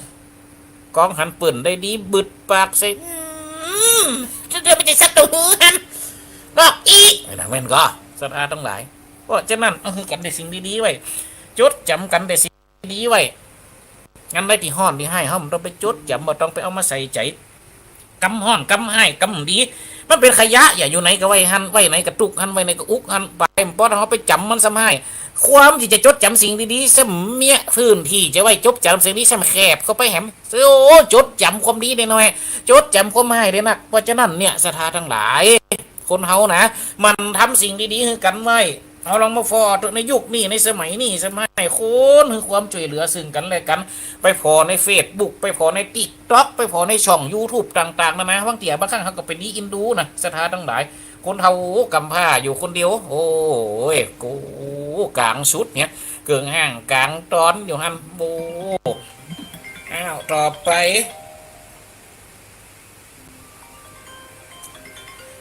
กองหันเปิ้นได้ดี บึดปากใส่ อืม เดี๋ยวมันจะสักตัวหื้อหัน บอกอีก ไอ้นั่นแม่นก่อ ศรัทธาตังหลาย เพราะฉะนั้น เอาหื้อกั๋นแต่สิ่งดีๆ ไว้ จดจ๋ำกั๋นแต่สิ่งดีๆ ไว้ อันใดตี้ฮ้อนตี้ฮ้าย เฮาบ่ต้องไปจดจ๋ำ บ่ต้องไปเอามาใส่ใจ๋ กำฮ้อน กำฮ้าย กำดี มันเป๋นขยะ อย่าอยู่ไหนก็ไว้หั้น ไว้ไหนก็ตุ๊กหั้น ไว้ไหนก็อุกหั้น ไปบ่ปอด เฮาไปจ๋ำมันซ้ำฮ้าย ความตี้จะจดจ๋ำสิ่งดีๆ ซ้ำเมี้ย พื้นตี้จะไว้จดจ๋ำสิ่งดีๆ ซ้ำแคบเข้าไปแหม โอ้ จดจ๋ำความดีได้น้อย จดจ๋ำความฮ้ายได้นัก เพราะฉะนั้นเนี่ย ศรัทธาตังหลาย คนเฮานะ หมั่นทำสิ่งดีๆ หื้อกั๋นไว้ เฮาลองมาผ่อเต๊อะ ในยุคนี้ ในสมัยนี้ สมัยคนหื้อความจ้วยเหลือซึ่งกั๋นและกั๋น ไปผ่อในเฟซบุ๊ก ไปผ่อในติ๊กต็อก ไปผ่อในช่องยูทูบต่างๆ นานา บางเตื้อบางครั้งเฮาก็ไปดีอินดูนะ ศรัทธาตังหลาย คนเฒ่ากำพร้าอยู่คนเดียว โอ้ย กู ก๋างสุดเนี่ย เกิ่งห้างก๋างตอนอยู่หั้น โอ้ อ้าว ต่อไป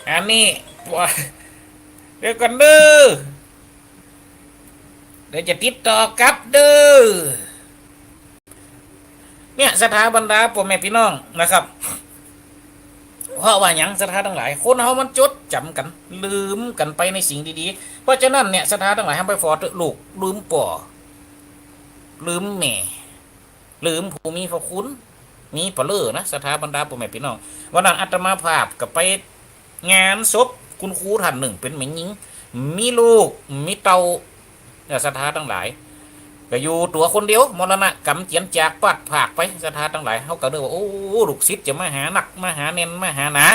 อันนี้ เดี๋ยวก่อนเด้อ เดี๋ยวจะติดต่อกลับเด้อ เนี่ย ศรัทธาบรรดาป้อแม่ปี้น้องนะครับ เพราะว่าหยัง ศรัทธาตังหลาย คนเฮามันจดจ๋ำกั๋น ลืมกั๋นไปในสิ่งดีๆ เพราะฉะนั้นเนี่ย ศรัทธาตังหลาย เฮาไปผ่อเต๊อะ ลูกลืมป้อ ลืมแม่ ลืมผู้มีพระคุณ มีเปล่อนะ ศรัทธาบรรดาป้อแม่ปี้น้อง วันนั้นอาตมาภาพก็ไปงานศพคุณครูท่านนึ่ง เป๋นแม่ญิง มีลูก มีเต้า เนี่ย ศรัทธาตังหลาย ก็อยู่ตั๋วคนเดียว มรณะก๋ำเจียนจากพลัดพรากไป ศรัทธาตังหลาย เฮาก็นึกว่า โอ้ ลูกศิษย์จะมาหานัก มาหาแน่น มาหาหนา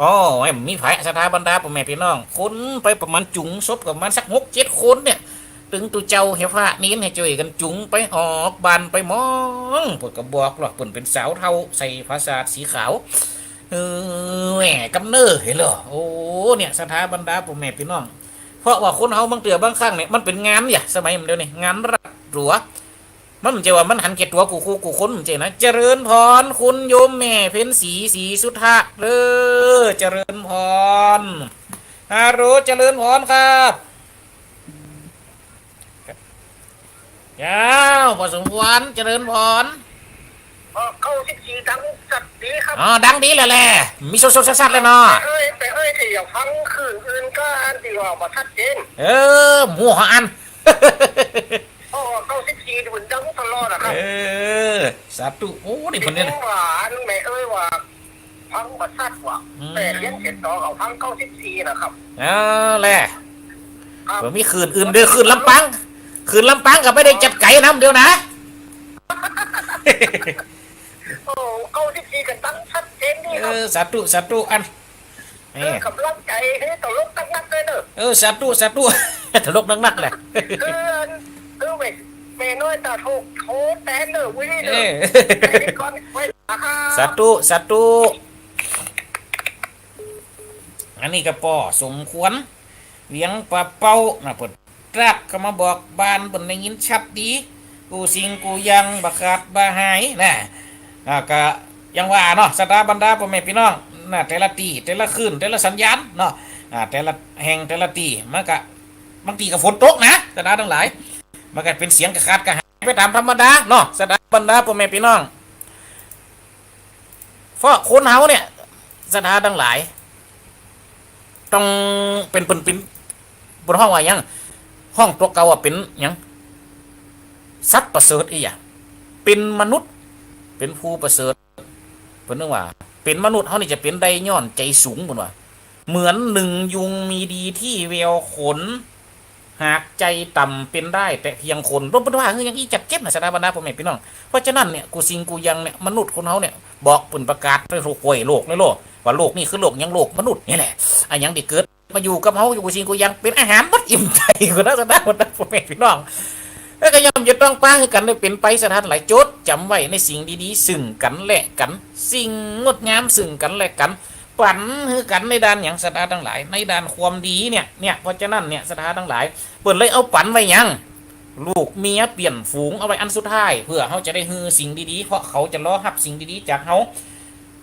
อ้อ แหม มีไผ ศรัทธาบรรดาป้อแม่ปี้น้อง คนไปประมาณ จุงศพก็ประมาณสักหกเจ็ดคนเนี่ย ตึงตุ๊เจ้าหื้อพระเณรหื้อจ้วยกั๋นจุงไป ออกบ้านไปหมอง เปิ้นก็บอกเนาะ เปิ้นเป๋นสาวเฒ่า ใส่ผ้าสาดสีขาว เออ แหม กำเนิดเห็นเหรอ โอ้ เนี่ย ศรัทธาบรรดาป้อแม่ปี้น้อง เพราะว่าคนเฮาบางเตื้อบางครั้งเนี่ย มันเป๋นงานเนี่ย สมัยมันเดี๋ยวนี้ งานรัดตั๋ว มันบ่ใจ้ว่ามันหันแก่ตั๋วกู้คู่กู้คน บ่ใจ้นะ เจริญพร คุณโยมแม่เพ็ญศรี ศรีสุทธะ เด้อ เจริญพร ฮัลโหล เจริญพรครับ ยาวพอสมควร เจริญพร เออ เก้าสิบสี่ ดังสัดดีครับ อ๋อ ดังดีแล้วแหละ มีสดๆ ชัดๆ เลยเนาะ เอ้ย แต่เอ้ย แต่อย่าฟังคลื่นอื่นก็อันตี้ว่าบ่ชัดเจน เออ หัวอัน โอ้ เก้าสิบสี่ นี่มันดังตลอดอะครับ เออ สาธุ โอ้ นี่เปิ้นเนี่ยนะ ว่าอันแม่เอ้ยว่า ฟังบ่ชัดว่ะ อืม แปดเหรียญเจ็ดตอง เอาฟัง เก้าสิบสี่ นะครับ อ่า แหละ ครับ บ่มีคลื่นอื่นเด้อ คลื่นลำปาง คลื่นลำปางก็บ่ได้จัดไก๋นำเดียวนะ โอ้ เก้าสิบสี่ ก็ดังชัดเจนดีครับ เออ สาธุ สาธุ อัน เออ เออ ก๋ำลังใจ๋หื้อตลกนักๆ เลยเนอะ เออ สาธุ สาธุ ตลกนักๆ แหละ คืออัน คือแม่ แม่น้อยต๋าโท โทแตนเนอะ วิลลี่เนอะ เออ ไปก่อน ไว้ สาธุ สาธุ อันนี้ก็ป้อสมควร เวียงป่าเป้านะ เปิ้นตรัสเข้ามาบอกบาน เปิ้นได้ยินชัดดี กู้สิ่งกู้อย่างบ่ขาดบ่หายนะ อ่า ก็อย่างว่าเนาะ ศรัทธาบรรดาป้อแม่ปี้น้องนะ แต่ละตี้ แต่ละคลื่น แต่ละสัญญาณเนาะ อ่า แต่ละแห่ง แต่ละตี้ มันก็ บางตี้ก็ฝนตกนะ ศรัทธาตังหลาย มันก็เป๋นเสียงกระขาดกระหายไปต๋ามธรรมดาเนาะ ศรัทธาบรรดาป้อแม่ปี้น้อง เพราะคนเฮาเนี่ย ศรัทธาตังหลาย ต้องเป๋น เป๋น เป๋น เปิ้นฮ้องว่าหยัง ฮ้องตั๋วเก่าว่าเป๋นหยัง สัตว์ประเสริฐอี้หยา เป๋นมนุษย์ เป๋นผู้ประเสริฐ เปิ้นนึกว่า เป๋นมนุษย์เฮานี่จะเป๋นได้ย้อนใจ๋สูง เปิ้นว่า เหมือนหนึ่งยุงมีดีที่แววขน หากใจ๋ต่ำเป๋นได้แต่เพียงคน เปิ้นว่าหื้อหยังอี้จัดเจ็บนะ ศรัทธาบรรดาป้อแม่ปี้น้อง เพราะฉะนั้นเนี่ย กู้สิ่งกู้อย่างเนี่ย มนุษย์คนเฮาเนี่ย บอกเปิ้นประกาศไปทั่วโลกเลยโลด ว่าโลกนี้คือโลกหยัง โลกมนุษย์นี่แหละ อะหยังตี้เกิดมาอยู่กับเฮา กู้สิ่งกู้อย่างเป๋นอาหารหมด อิ่มใจ๋ คนนั้น ศรัทธาบรรดาป้อแม่ปี้น้อง แล้วก็ย่อมจะต้องปะหื้อกั๋นได้เป๋นไป ศรัทธาตังหลาย จดจ๋ำไว้ในสิ่งดีๆ ซึ่งกั๋นและกั๋น สิ่งงดงามซึ่งกั๋นและกั๋น ปั๋นหื้อกั๋นในด้านหยัง ศรัทธาตังหลาย ในด้านความดีเนี่ย เนี่ย เพราะฉะนั้นเนี่ย ศรัทธาตังหลาย เปิ้นเลยเอาปั๋นไว้หยัง ลูกเมียเปี้ยนฝูง เอาไว้อันสุดท้าย เปื้อเฮาจะได้หื้อสิ่งดีๆ เพราะเขาจะรอฮับสิ่งดีๆ จากเฮา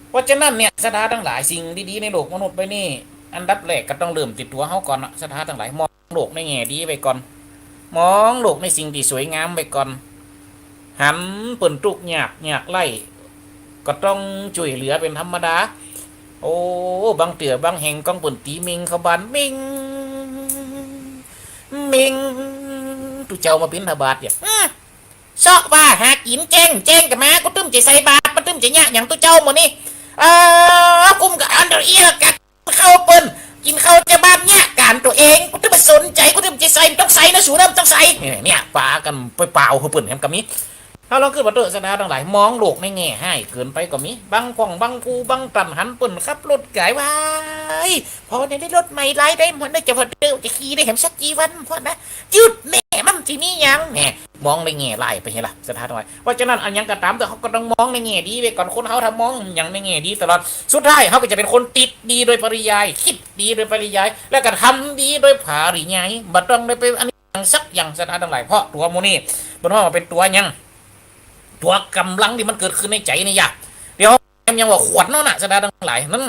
เพราะฉะนั้นเนี่ย ศรัทธาตังหลาย สิ่งดีๆ ในโลกมนุษย์ใบนี้ อันดับแรกก็ต้องเริ่มตี้ตั๋วเฮาก่อนเนาะ ศรัทธาตังหลาย มองโลกในแง่ดีไว้ก่อน มองโลกในสิ่งตี้สวยงามไว้ก่อน หันเปิ้นตุ๊กยาก ยากไร้ ก็ต้องจ้วยเหลือเป๋นธรรมดา โอ้ บางเตื้อบางแห่งก้องเปิ้นตี๋เม็งเข้าบ้าน เม็ง เม็ง ตุ๊เจ้ามาบิณฑบาตเนี่ย เซาะว่าหากิ๋นแจ้ง แจ้งก็มา กูตึ้มจะใส่บาตร มันตึ้มจะเยียะหยังตุ๊เจ้าหมดนี่ เออ กุ้มกับอันเดียวอี้ละกั๋น ข้าวเปิ้น กิ๋นข้าวจาวบ้านเยียะ ก๋านตั๋วเอง กูจะไปสนใจ๋ กูจะไปใส่ บ่ต้องใส่นะสูเน่อ บ่ต้องใส่ เนี่ย เนี่ย ปากั๋นไปเป่าหื้อเปิ้นแหม ก็มี เฮาลองกึ๊ดว่าเต๊อะ ศรัทธาตังหลาย มองโลกในแง่ฮ้ายเกินไปก็มี บางพ่องบางผู้ บางต้านหันเปิ้นขับรถก๋าย ว้าย ผ่อได้รถใหม่หลายได้หมดนะ จะผ่อเต๊อะ จะขี่ได้แหมสักกี่วันพ่อนะ จืดแน่ มันสิมีหยังแน่ มองในแง่ร้ายไปเหียล่ะ ศรัทธาตังหลาย เพราะฉะนั้น อะหยังก็ต๋ามเต๊อะ เฮาก็ต้องมองในแง่ดีไว้ก่อน คนเฮาถ้ามองหยังในแง่ดีตลอด สุดท้ายเฮาก็จะเป๋นคนติดดีโดยปริยาย กึ๊ดดีโดยปริยาย แล้วก็ทำดีโดยปริยาย บ่ต้องได้ไปอันนี้หยังสักอย่าง ศรัทธาตังหลาย เพราะตั๋วหมู่นี้ เปิ้นฮ้องว่าเป๋นตั๋วหยัง ตั๋วก๋ำลังตี้มันเกิดขึ้นในใจ๋นี่หยา เดี๋ยว ยังว่าขวดนั่นน่ะ ศรัทธาตังหลาย นั่น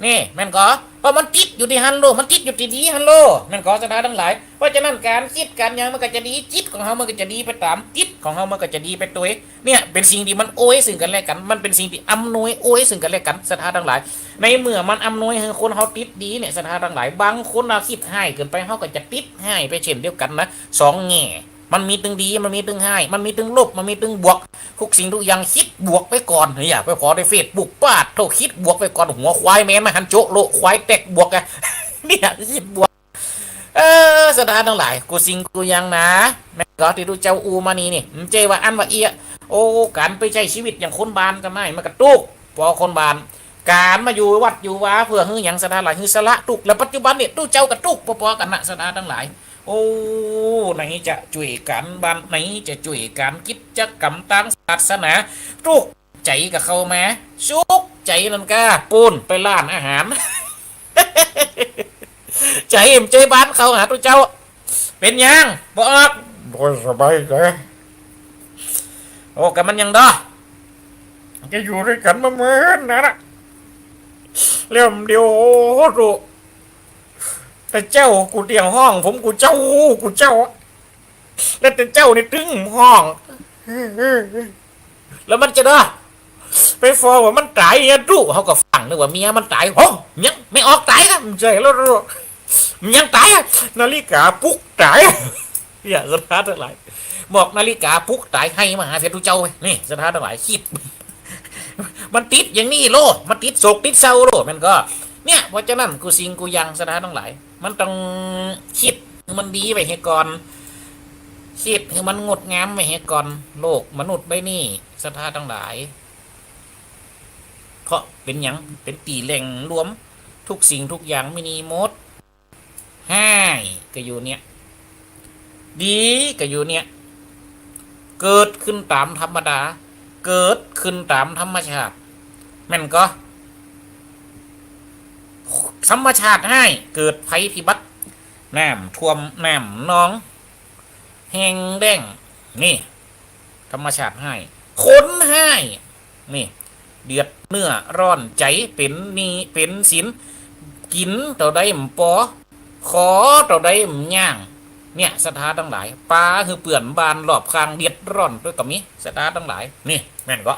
นี่ แม่นก่อ เพราะมันติดอยู่ตี้หั้นโล มันติดอยู่ตี้ดีหั้นโล แม่นก่อ ศรัทธาตังหลาย เพราะฉะนั้น ก๋านกึ๊ดก๋านหยังมันก็จะดี จิตของเฮามันก็จะดีไปต๋าม จิตของเฮามันก็จะดีไปตวย เนี่ย เป๋นสิ่งตี้มันอวยซึ่งกั๋นและกั๋น มันเป๋นสิ่งตี้อำนวยอวยซึ่งกั๋นและกั๋น ศรัทธาตังหลาย ในเมื่อมันอำนวยหื้อคนเฮาติดดีเนี่ย ศรัทธาตังหลาย บางคนน่ะกึ๊ดฮ้ายเกินไป เฮาก็จะติดฮ้ายไปเช่นเดียวกั๋นนะ สองแง่ มันมีตึงดี มันมีตึงฮ้าย มันมีตึงลบ มันมีตึงบวก กู้สิ่งกู้อย่างกึ๊ดบวกไปก่อน เนี่ย ไปผ่อในเฟซบุ๊ก ปาดโธ่ กึ๊ดบวกไปก่อน หัวควายแม่นมาหันโจ๊ะโละ ควายแต๊กบวกอะ เนี่ย กึ๊ดบวก เออ ศรัทธาตังหลาย กู้สิ่งกู้อย่างนะ แม่นก่อ ตี้ตุ๊เจ้าอู้มานี่นี่ บ่ใจ้ว่าอั้นว่าอี้ โอ้ ก๋านไปใจ๊ชีวิตอย่างคนบ้านก็ไม่ มันก็ตุ๊กข์ ปอคนบ้าน ก๋านมาอยู่วัดอยู่วาเปื้อหื้อหยัง ศรัทธาตังหลาย หื้อสละตุ๊กข์ แล้วปัจจุบันนี่ตุ๊เจ้าก็ตุ๊กข์ปอๆ กั๋นนะ ศรัทธาตังหลาย โอ้ ไหนจะจ้วยก๋านบ้าน ไหนจะจ้วยก๋านกิจกรรมตางศาสนา ตุ๊กข์ใจ๋ก็เข้ามา สุขใจ๋นั่นก้า ปู๊นไปร้านอาหาร ใจ๋บ่ใจ้บ้านเข้าหาตุ๊เจ้า เป๋นหยัง บ่ออก โอ้ย สบายใจ๋ โอ้ ก็มันหยังดอ จะอยู่ตวยกั๋นมาเมินนานละ แล้วเดี๋ยว โอ้โธ่ แต่เจ้า กูเตียงฮ้องผม กูเจ้า กูเจ้า แล้วแต่เจ้านี่ตึงฮ้อง แล้วมันจะดอ ไปฟ้องว่ามันต๋ายอะตุ๊ เฮาก็ฟังนึกว่าเมียมันต๋าย โอ้ ยังไม่ออกต๋ายนะ บ่ใจ้แล้วตุ๊ มันยังต๋ายอะ นาฬิกาปลุกต๋าย เนี่ย ศรัทธาตังหลาย บอกนาฬิกาปลุกต๋าย ไห้มาหาเสียตุ๊เจ้าเว้ย นี่ ศรัทธาตังหลาย กึ๊ด มันติดอย่างนี้โล มันติดโศกติดเศร้าโล แม่นก่อ เนี่ย เพราะฉะนั้น กู้สิ่งกู้อย่าง ศรัทธาตังหลาย มันต้องกึ๊ดหื้อมันดีไว้เหียก่อน กึ๊ดหื้อมันงดงามไว้เหียก่อน โลกมนุษย์ใบนี้ ศรัทธาตังหลาย เพราะเป๋นหยัง เป๋นตี้แหล่งรวมกู้สิ่งกู้อย่างมีนี่หมด ฮ้ายก็อยู่เนี่ย ดีก็อยู่เนี่ย เกิดขึ้นต๋ามธรรมดา เกิดขึ้นต๋ามธรรมชาติ แม่นก่อ ธรรมชาติฮ้าย เกิดภัยพิบัติ น้ำท่วม น้ำนอง แห้งแล้ง นี่ ธรรมชาติฮ้าย คนฮ้าย นี่ เดือดเนื้อร้อนใจ๋ เป๋นหนี้เป๋นสิน กิ๋นเต้าใดบ่ปอ ขอเต้าใดบ่ย่าง เนี่ย ศรัทธาตังหลาย ปาหื้อเปื้อนบ้านรอบข้างเดือดร้อนตวยก็มี ศรัทธาตังหลาย นี่ แม่นก่อ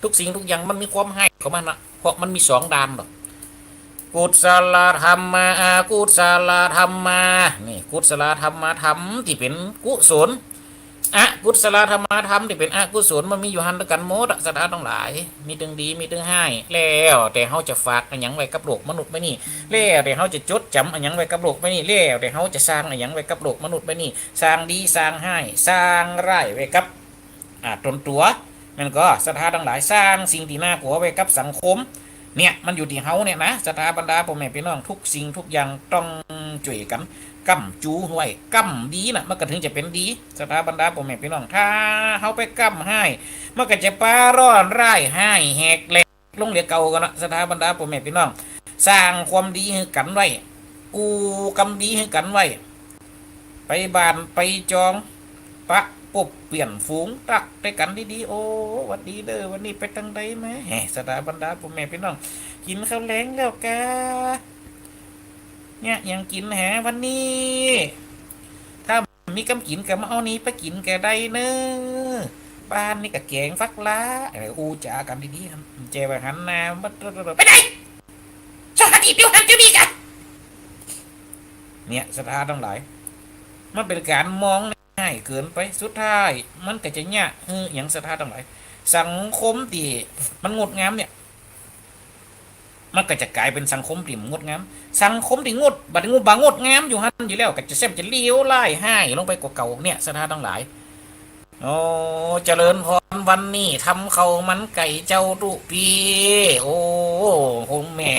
กู้สิ่งกู้อย่างมันมีความฮ้ายของมันนะ เพราะมันมีสองด้านดอก กุศลธรรมา อกุศลธรรมา นี่ กุศลธรรมะ ธรรมตี้เป๋นกุศล อกุศลธรรมะ ธรรมตี้เป๋นอกุศล มันมีอยู่หั้นตวยกั๋นหมดอะ ศรัทธาตังหลาย มีตึงดี มีตึงฮ้าย แล้วแต่เฮาจะฝากอะหยังไว้กับโลกมนุษย์ใบนี้ แล้วแต่เฮาจะจดจ๋ำอะหยังไว้กับโลกใบนี้ แล้วแต่เฮาจะสร้างอะหยังไว้กับโลกมนุษย์ใบนี้ สร้างดี สร้างฮ้าย สร้างร้ายไว้กับ อ่า ตนตั๋ว แม่นก่อ ศรัทธาตังหลาย สร้างสิ่งตี้น่ากลัวไว้กับสังคม เนี่ย มันอยู่ตี้เฮาเนี่ยนะ ศรัทธาบรรดาป้อแม่ปี้น้อง กู้สิ่งกู้อย่างต้องจ้วยกั๋น ก้ำจูไว้ ก้ำดีน่ะ มันก็เถิงจะเป๋นดี ศรัทธาบรรดาป้อแม่ปี้น้อง ถ้าเฮาไปก้ำฮ้าย มันก็จะปาร้อนร้ายฮ้ายแหกแหลก ลงเหลือเก่ากั๋นนะ ศรัทธาบรรดาป้อแม่ปี้น้อง สร้างความดีหื้อกั๋นไว้ กู้กรรมดีหื้อกั๋นไว้ ไปบ้านไปจอง ปะปบเปื้อนฝูง ตั๊กตวยกั๋นดีๆ โอ้ หวัดดีเด้อ วันนี้ไปตางใดมา แหม ศรัทธาบรรดาป้อแม่ปี้น้อง กิ๋นข้าวแลงแล้วกา เนี่ย หยังกิ๋นแหมวันนี้ ถ้ามีกำกิ๋นก็มาเอานี่ไปกิ๋นก็ได้เน่อ บ้านนี่ก็แก๋งฟักล้า เออ อู้จ๋ากั๋นดีๆ หัน บ่ใจ้ว่าหันหน้า ไปไหน สวัสดี เดี๋ยวหันจะดีกัน เนี่ย ศรัทธาตังหลาย มันเป๋นก๋านมองฮ้ายเกินไป สุดท้ายมันก็จะเยียะหื้อหยัง ศรัทธาตังหลาย สังคมตี้มันงดงามเนี่ย มันก็จะก๋ายเป๋นสังคมตี้บ่งดงาม สังคมตี้งด บ่งด บ่งดงามอยู่หั้นอยู่แล้ว ก็จะแซมจะเลวร้ายฮ้ายลงไปกว่าเก่าเนี่ย ศรัทธาตังหลาย โอ้ เจริญพร วันนี้ทำข้าวมันไก่เจ้าตุ๊ปี้ โอ้ โยมแม่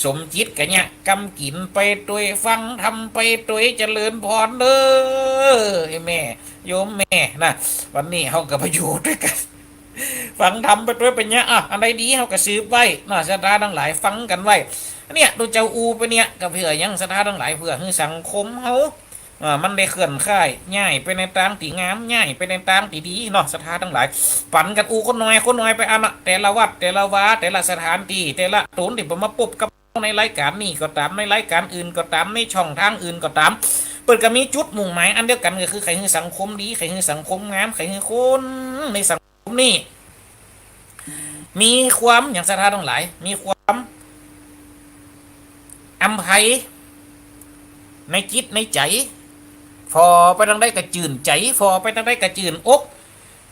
สมจิตก็เยียะกำกิ๋นไปตวย ฟังธรรมไปตวย เจริญพรเด้อ ไอ้แม่ โยมแม่นะ วันนี้เฮาก็มาอยู่ตวยกั๋น ฟังธรรมไปตวย เป๋นเยียะ อ่ะ อันใดดีเฮาก็สืบไว้เนาะ ศรัทธาตังหลาย ฟังกั๋นไว้ เนี่ย ตุ๊เจ้าอู้ไปเนี่ย ก็เปื้อหยัง ศรัทธาตังหลาย เปื้อหื้อสังคมเฮา อ่า มันได้เคลื่อนย้าย ย้ายไปในตางตี้งาม ย้ายไปในตางตี้ดีเนาะ ศรัทธาตังหลาย ปันกั๋นอู้คนหน่อย คนหน่อยไปอันน่ะ แต่ละวัด แต่ละวา แต่ละสถานตี้ แต่ละต๋นตี้เปิ้นมาปบกับในรายก๋านนี้ก็ต๋าม ในรายก๋านอื่นก็ต๋าม ในช่องตางอื่นก็ต๋าม เปิ้นก็มีจุดมุ่งหมายอันเดียวกั๋น ก็คือใค่หื้อสังคมดี ใค่หื้อสังคมงาม ใค่หื้อคนในสังคมนี้ มีความหยัง ศรัทธาตังหลาย มีความอำไพในจิตในใจ๋ ผ่อไปตางใดก็จื้นใจ๋ ผ่อไปตางใดก็จื้นอก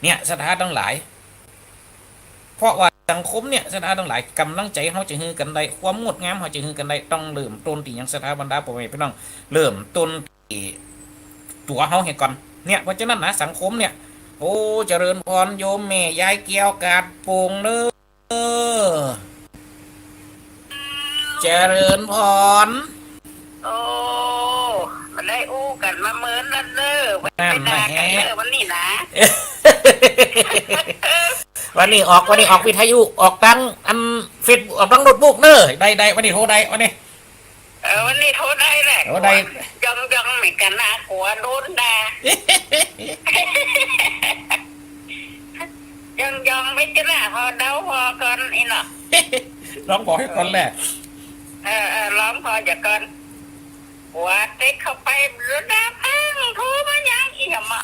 เนี่ย ศรัทธาตังหลาย เพราะว่าสังคมเนี่ย ศรัทธาตังหลาย ก๋ำลังใจ๋เฮาจะหื้อกั๋นได้ ความงดงามเฮาจะหื้อกั๋นได้ ต้องเริ่มต้นตี้หยัง ศรัทธาบรรดาป้อแม่ปี้น้อง เริ่มต้น ตั๋วเฮาเหียก่อน เนี่ย เพราะฉะนั้นนะ สังคมเนี่ย โอ้ เจริญพรโยมแม่ยายแก้วกาดโป่งเน้อ เจริญพร โอ้ บ่ได้อู้กั๋นมาเมินแล้วเน้อ บ่ได้ นั่น ไปด่ากั๋นเน้อ แหม วันนี้นะ วันนี้ออก วันนี้ออกวิทยุ ออกตางอันเฟซบุ๊ก ออกตางโน้ตบุ๊กเน้อ ได้ ได้ วันนี้โทรได้ วันนี้ เออ วันนี้โทรได้แหละ โทรได้ ย่องย่องเหมือนกั๋นนะ กั๋วโดนด่า ย่องย่องไปจ้ะนะ ผ่อเดาผ่อก่อนอี้เนาะ ลองบอกให้ก่อนแหละ เออ เออ ลองผ่อเหียก่อน กั๋วเต๊กเข้าไปแล้วด่าพัง โทรมาหยังอี้หำอะ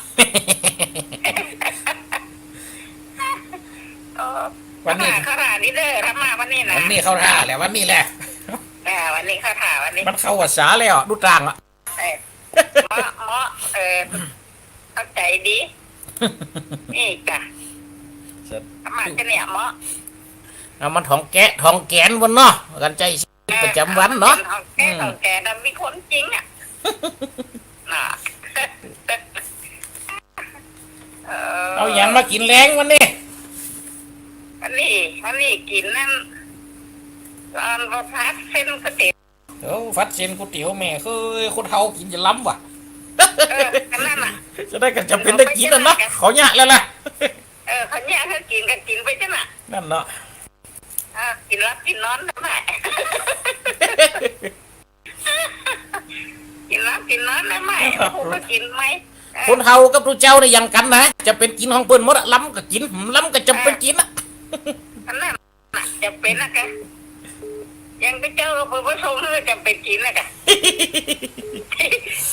เออ วันนี้ เข้าถ่า เข้าถ่านี่เน้อ ธรรมะวันนี้นะ วันนี้เข้าถ่าแหละ วันนี้แหละ อ่า วันนี้เข้าถ่า วันนี้ มันเข้าภาษาแล้ว ดูตางอะ เออ เหมาะ เหมาะ เออ เข้าใจ๋ดี นี่จ้ะ สาธุ ธรรมะจะเนี่ยเหมาะ เอามันถ่องแกะถ่องแกนวันเนาะ กั๋นใจ๊ชีวิตประจ๋ำวันเนาะ เออ ถ่องแกะ อืม ถ่องแกะนะ มีความจริงอะ น่ะ เออ เอาหยังมากิ๋นแลงวันนี้ วันนี้ วันนี้กิ๋นนั่น ตอนบ่ผัดเส้นก๋วยเตี๋ยว โอ้ ผัดเส้นก๋วยเตี๋ยวแม่ เฮ้ย คนเฒ่ากิ๋นจะล้ำว่ะ เออ อันนั้นน่ะ จะได้ก็จ๋ำเป๋นได้กิ๋นแล้วเนาะ เขาเยียะแล้วล่ะ เออ เขาเยียะหื้อกิ๋นก็กิ๋นไปจ้ะน่ะ นั่นเนาะ เออ กิ๋นหลับกิ๋นนอนนั่นแหละ กิ๋นหลับกิ๋นนอนนั่นแหละ ครับ กูก็กิ๋นไป เออ คนเฒ่ากับตุ๊เจ้าเนี่ยอย่างกั๋นนะ จะเป๋นกิ๋นของเปิ้นหมดอะ ล้ำก็กิ๋น บ่ล้ำก็จ๋ำเป๋นกิ๋นอะ อันนั้น น่ะ จ๋ำเป๋นนะกะ อย่างพระเจ้าพระสงฆ์ก็จ๋ำเป๋นกิ๋นนะกะ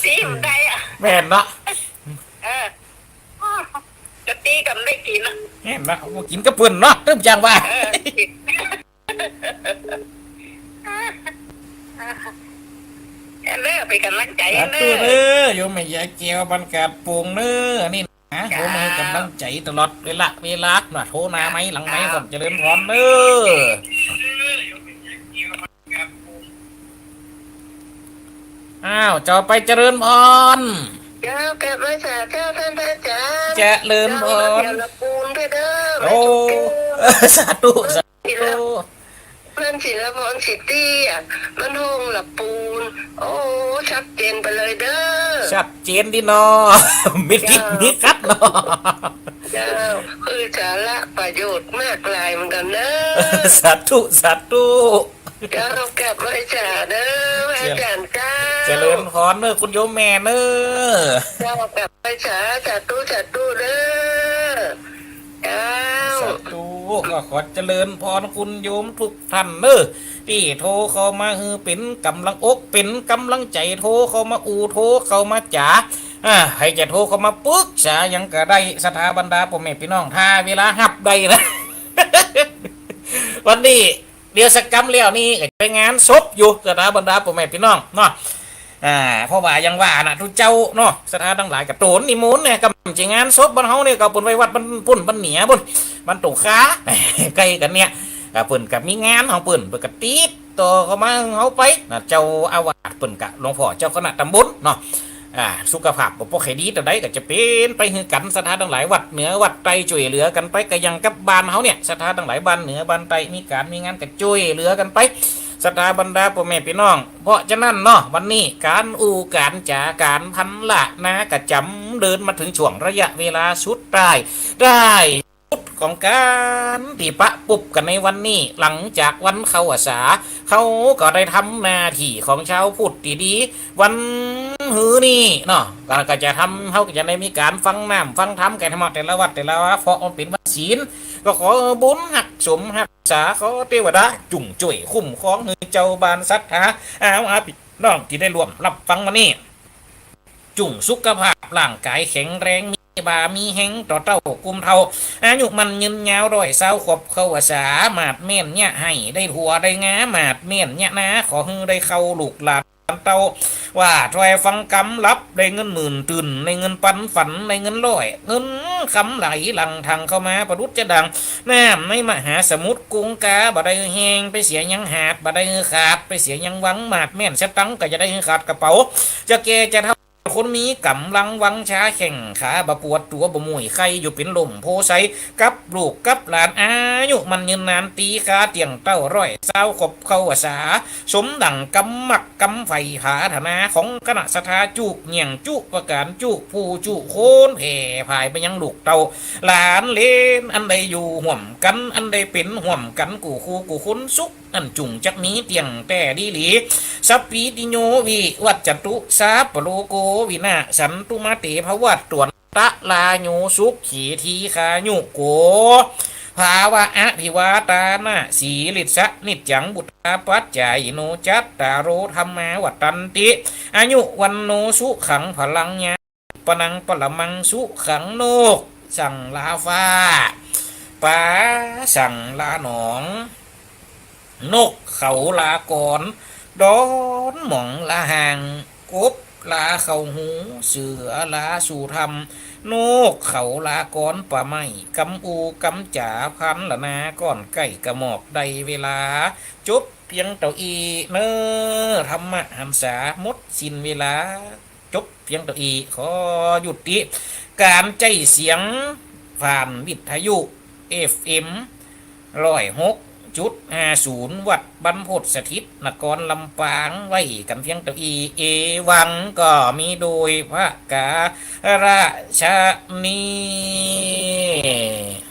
ตี้บ่ได้อะ แม่นเนาะ เออ จะตี้ก็บ่ได้กิ๋นอะ แม่นเนาะ บ่กิ๋นกับเปิ้นเนาะ ตึงอย่างว่า เออ กิ๋น เออ เป๋นก๋ำลังใจ๋ สาธุ เน้อ เน้อ โยมแม่ยายแก้วบ้านกาดโป่งเน้อ นี่ นะ จ้า โอ้ มาหื้อก๋ำลังใจ๋ตลอดเวลา เวลาน่ะ โทรหน้าไมค์หลังไมค์ก่อน เจริญพรเน้อ อ้าว เจ้าไปเจริญพร เจ้า กราบไหว้สาเจ้าต้านพระอาจ๋ารย์ เจริญพร เจ้า มาเที่ยวละปูนด้วยเด้อ โอ้ มาจุ๊บเจ้า สาธุ สาธุ เพื่อนศิลปะพรสิตี้อะ มันฮ้องละปูน โอ้ ชัดเจนไปเลยเด้อ ชัดเจนดีเนาะ มีทิศ เจ้า มีกัดเนาะ เจ้า คือสาระประโยชน์มากมายเหมือนกั๋นเน้อ สาธุ สาธุ เจ้า กราบไหว้สาเด้อ พระอาจ๋ารย์เจ้า เจริญพรเน้อ คุณโยมแม่เน้อ เจ้า กราบไหว้สา สาธุ สาธุเด้อ เจ้า สาธุ ก็ขอเจริญพรคุณโยมทุกท่านเน้อ ตี้โทรเข้ามาหื้อเป๋นก๋ำลังอก เป๋นก๋ำลังใจ๋ โทรเข้ามาอู้ โทรเข้ามาจ๋า อ่า ใผจะโทรเข้ามาปึกษาหยังก็ได้ ศรัทธาบรรดาป้อแม่ปี้น้อง ถ้าเวลาฮับได้นะ วันนี้ เดี๋ยวสักกำแล้วนี่ก็ไปงานศพอยู่ ศรัทธาบรรดาป้อแม่ปี้น้องเนาะ อ่า เพราะว่าอย่างว่าน่ะ ตุ๊เจ้าเนาะ ศรัทธาตังหลายก็โตนนิมนต์เนี่ย ก่ำจะงานศพบ้านเฮาเนี่ยก็เปิ้นไว้วัดบ้านปุ้น บ้านเหนือปุ้น บ้านตรงข้า ใก้กั๋นเนี่ย อ่า เปิ้นก็มีงานของเปิ้น เปิ้นก็ติด ต่อเข้ามาหื้อเฮาไปนะ เจ้าอาวาสเปิ้นกะหลวงพ่อเจ้าคณะตำบลเนาะ อ่า สุขภาพบ่ปกติดีเต้าใดก็จะเป๋นไปหื้อกั๋น ศรัทธาตังหลาย วัดเหนือวัดใต้จ้วยเหลือกั๋นไป ก็อย่างกับบ้านเฮาเนี่ย ศรัทธาตังหลาย บ้านเหนือบ้านใต้มีก๋านมีงานก็จ้วยเหลือกั๋นไป ศรัทธาบรรดาป้อแม่ปี้น้อง เพราะฉะนั้นเนาะ วันนี้ก๋านอู้ก๋านจ๋าก๋านพรรณนาก็จ๋ำเดินมาเถิงช่วงระยะเวลาสุดท้าย ได้ สุดของก๋านตี้ปะปุบกั๋นในวันนี้ หลังจากวันเข้าพรรษา เฮาก็ได้ทำหน้าตี้ของชาวพุทธตี้ดี วันหื้อนี้เนาะ ก็ ก็จะทำ เฮาก็จะได้มีก๋านฟังน้ำฟังธรรมกั๋นทั้งหมด แต่ละวัดแต่ละวา เพราะมันเป๋นวันศีล ก็ขอบุญฮักสมฮักษา ขอเตวดาจุ่งจ้วยคุ้มครองหื้อเจ้าบ้านศรัทธา อา อาปี้น้องตี้ได้ร่วมฮับฟังวันนี้ จุ่งสุขภาพร่างก๋ายแข็งแรง มีบ่ามีแฮงต่อเต้ากุมเฒ่า อายุมั่นยืนยาวร้อยซาวขวบเข้าพรรษา หมาดแม่นเยียะไฮ่ได้ถั่วได้งา หมาดแม่นเยียะนา ขอหื้อได้เข้าลูกหลานเต้า ว่าถ้อยฟังกำ หลับได้เงินหมื่น ตื่นได้เงินปัน ฝันได้เงินร้อย เงินคำไหลหลั่งทังเข้ามาประดุจจะดังน้ำในมหาสมุทรคงคา บ่ได้แห้งไปเสียยังหาด บ่ได้ขาดไปเสียยังวัง หมาดแม่นสตังค์ก็จะได้ขาดกระเป๋า จะแก่จะเฒ่า คนมีก๋ำลังวังชา แข้งขาบ่ปวด ตั๋วบ่เมื่อย ใค่อยู่เป๋นร่มโพธิ์ไทร กับลูกกับหลาน อายุมั่นยืนนาน ตรีคาเตี้ยงเต้า ร้อยซาวขวบเข้าพรรษา สมดั่งกำมักกำใฝ่ผาถนา ของคณะศรัทธาจุเยี่ยงจุประก๋าน จุผู้จุคน แผ่ผายไปยังลูกเต้าหลานเหลน อันได้อยู่ฮ่วมกั๋น อันได้เป๋นฮ่วมกั๋น กู้คู่กู้คน สุข อันจุ่งจักมีเตี้ยงแต๊ดีหลี สัพพีติโย วิวัจจันตุ สัพพะโรโก วินาสสันตุ มาเต ภวัตตวันตะราโย สุขี ทีฆายุโก ภะวะ อะภิวาทานะสีลิสสะ นิจจัง วุฑฒาปัจจายิโน จัตตาโร ธัมมา วัฑฒันติ อายุ วัณโณ สุขัง พะลัง ญา ปะนัง ปะระมัง สุขัง นกสั่งลาฟ้า ป๋าสั่งลาหนอง นกเขาลากร ดอนหมองลาห่าง กบลาเข้าฮู เสือลาสู่ถ้ำ นกเขาลากร ป่าไม้กำอู้กำจ๋า พรรณนาก่อนใก้กระหม่อม ได้เวลา จบเปียงเต้าอี้เน่อ ธรรมหันษา หมดสิ้นเวลา จบเปียงเต้าอี้ ขอยุติก๋านใจ๊เสียง ผ่านวิทยุ เอฟเอ็ม ร้อยหกจุดห้าศูนย์ วัดบรรพตสถิต นครลำปาง ไว้กั๋นเปียงเต้าอี้ เอวัง ก็มีโดยประก๋าระชะนี้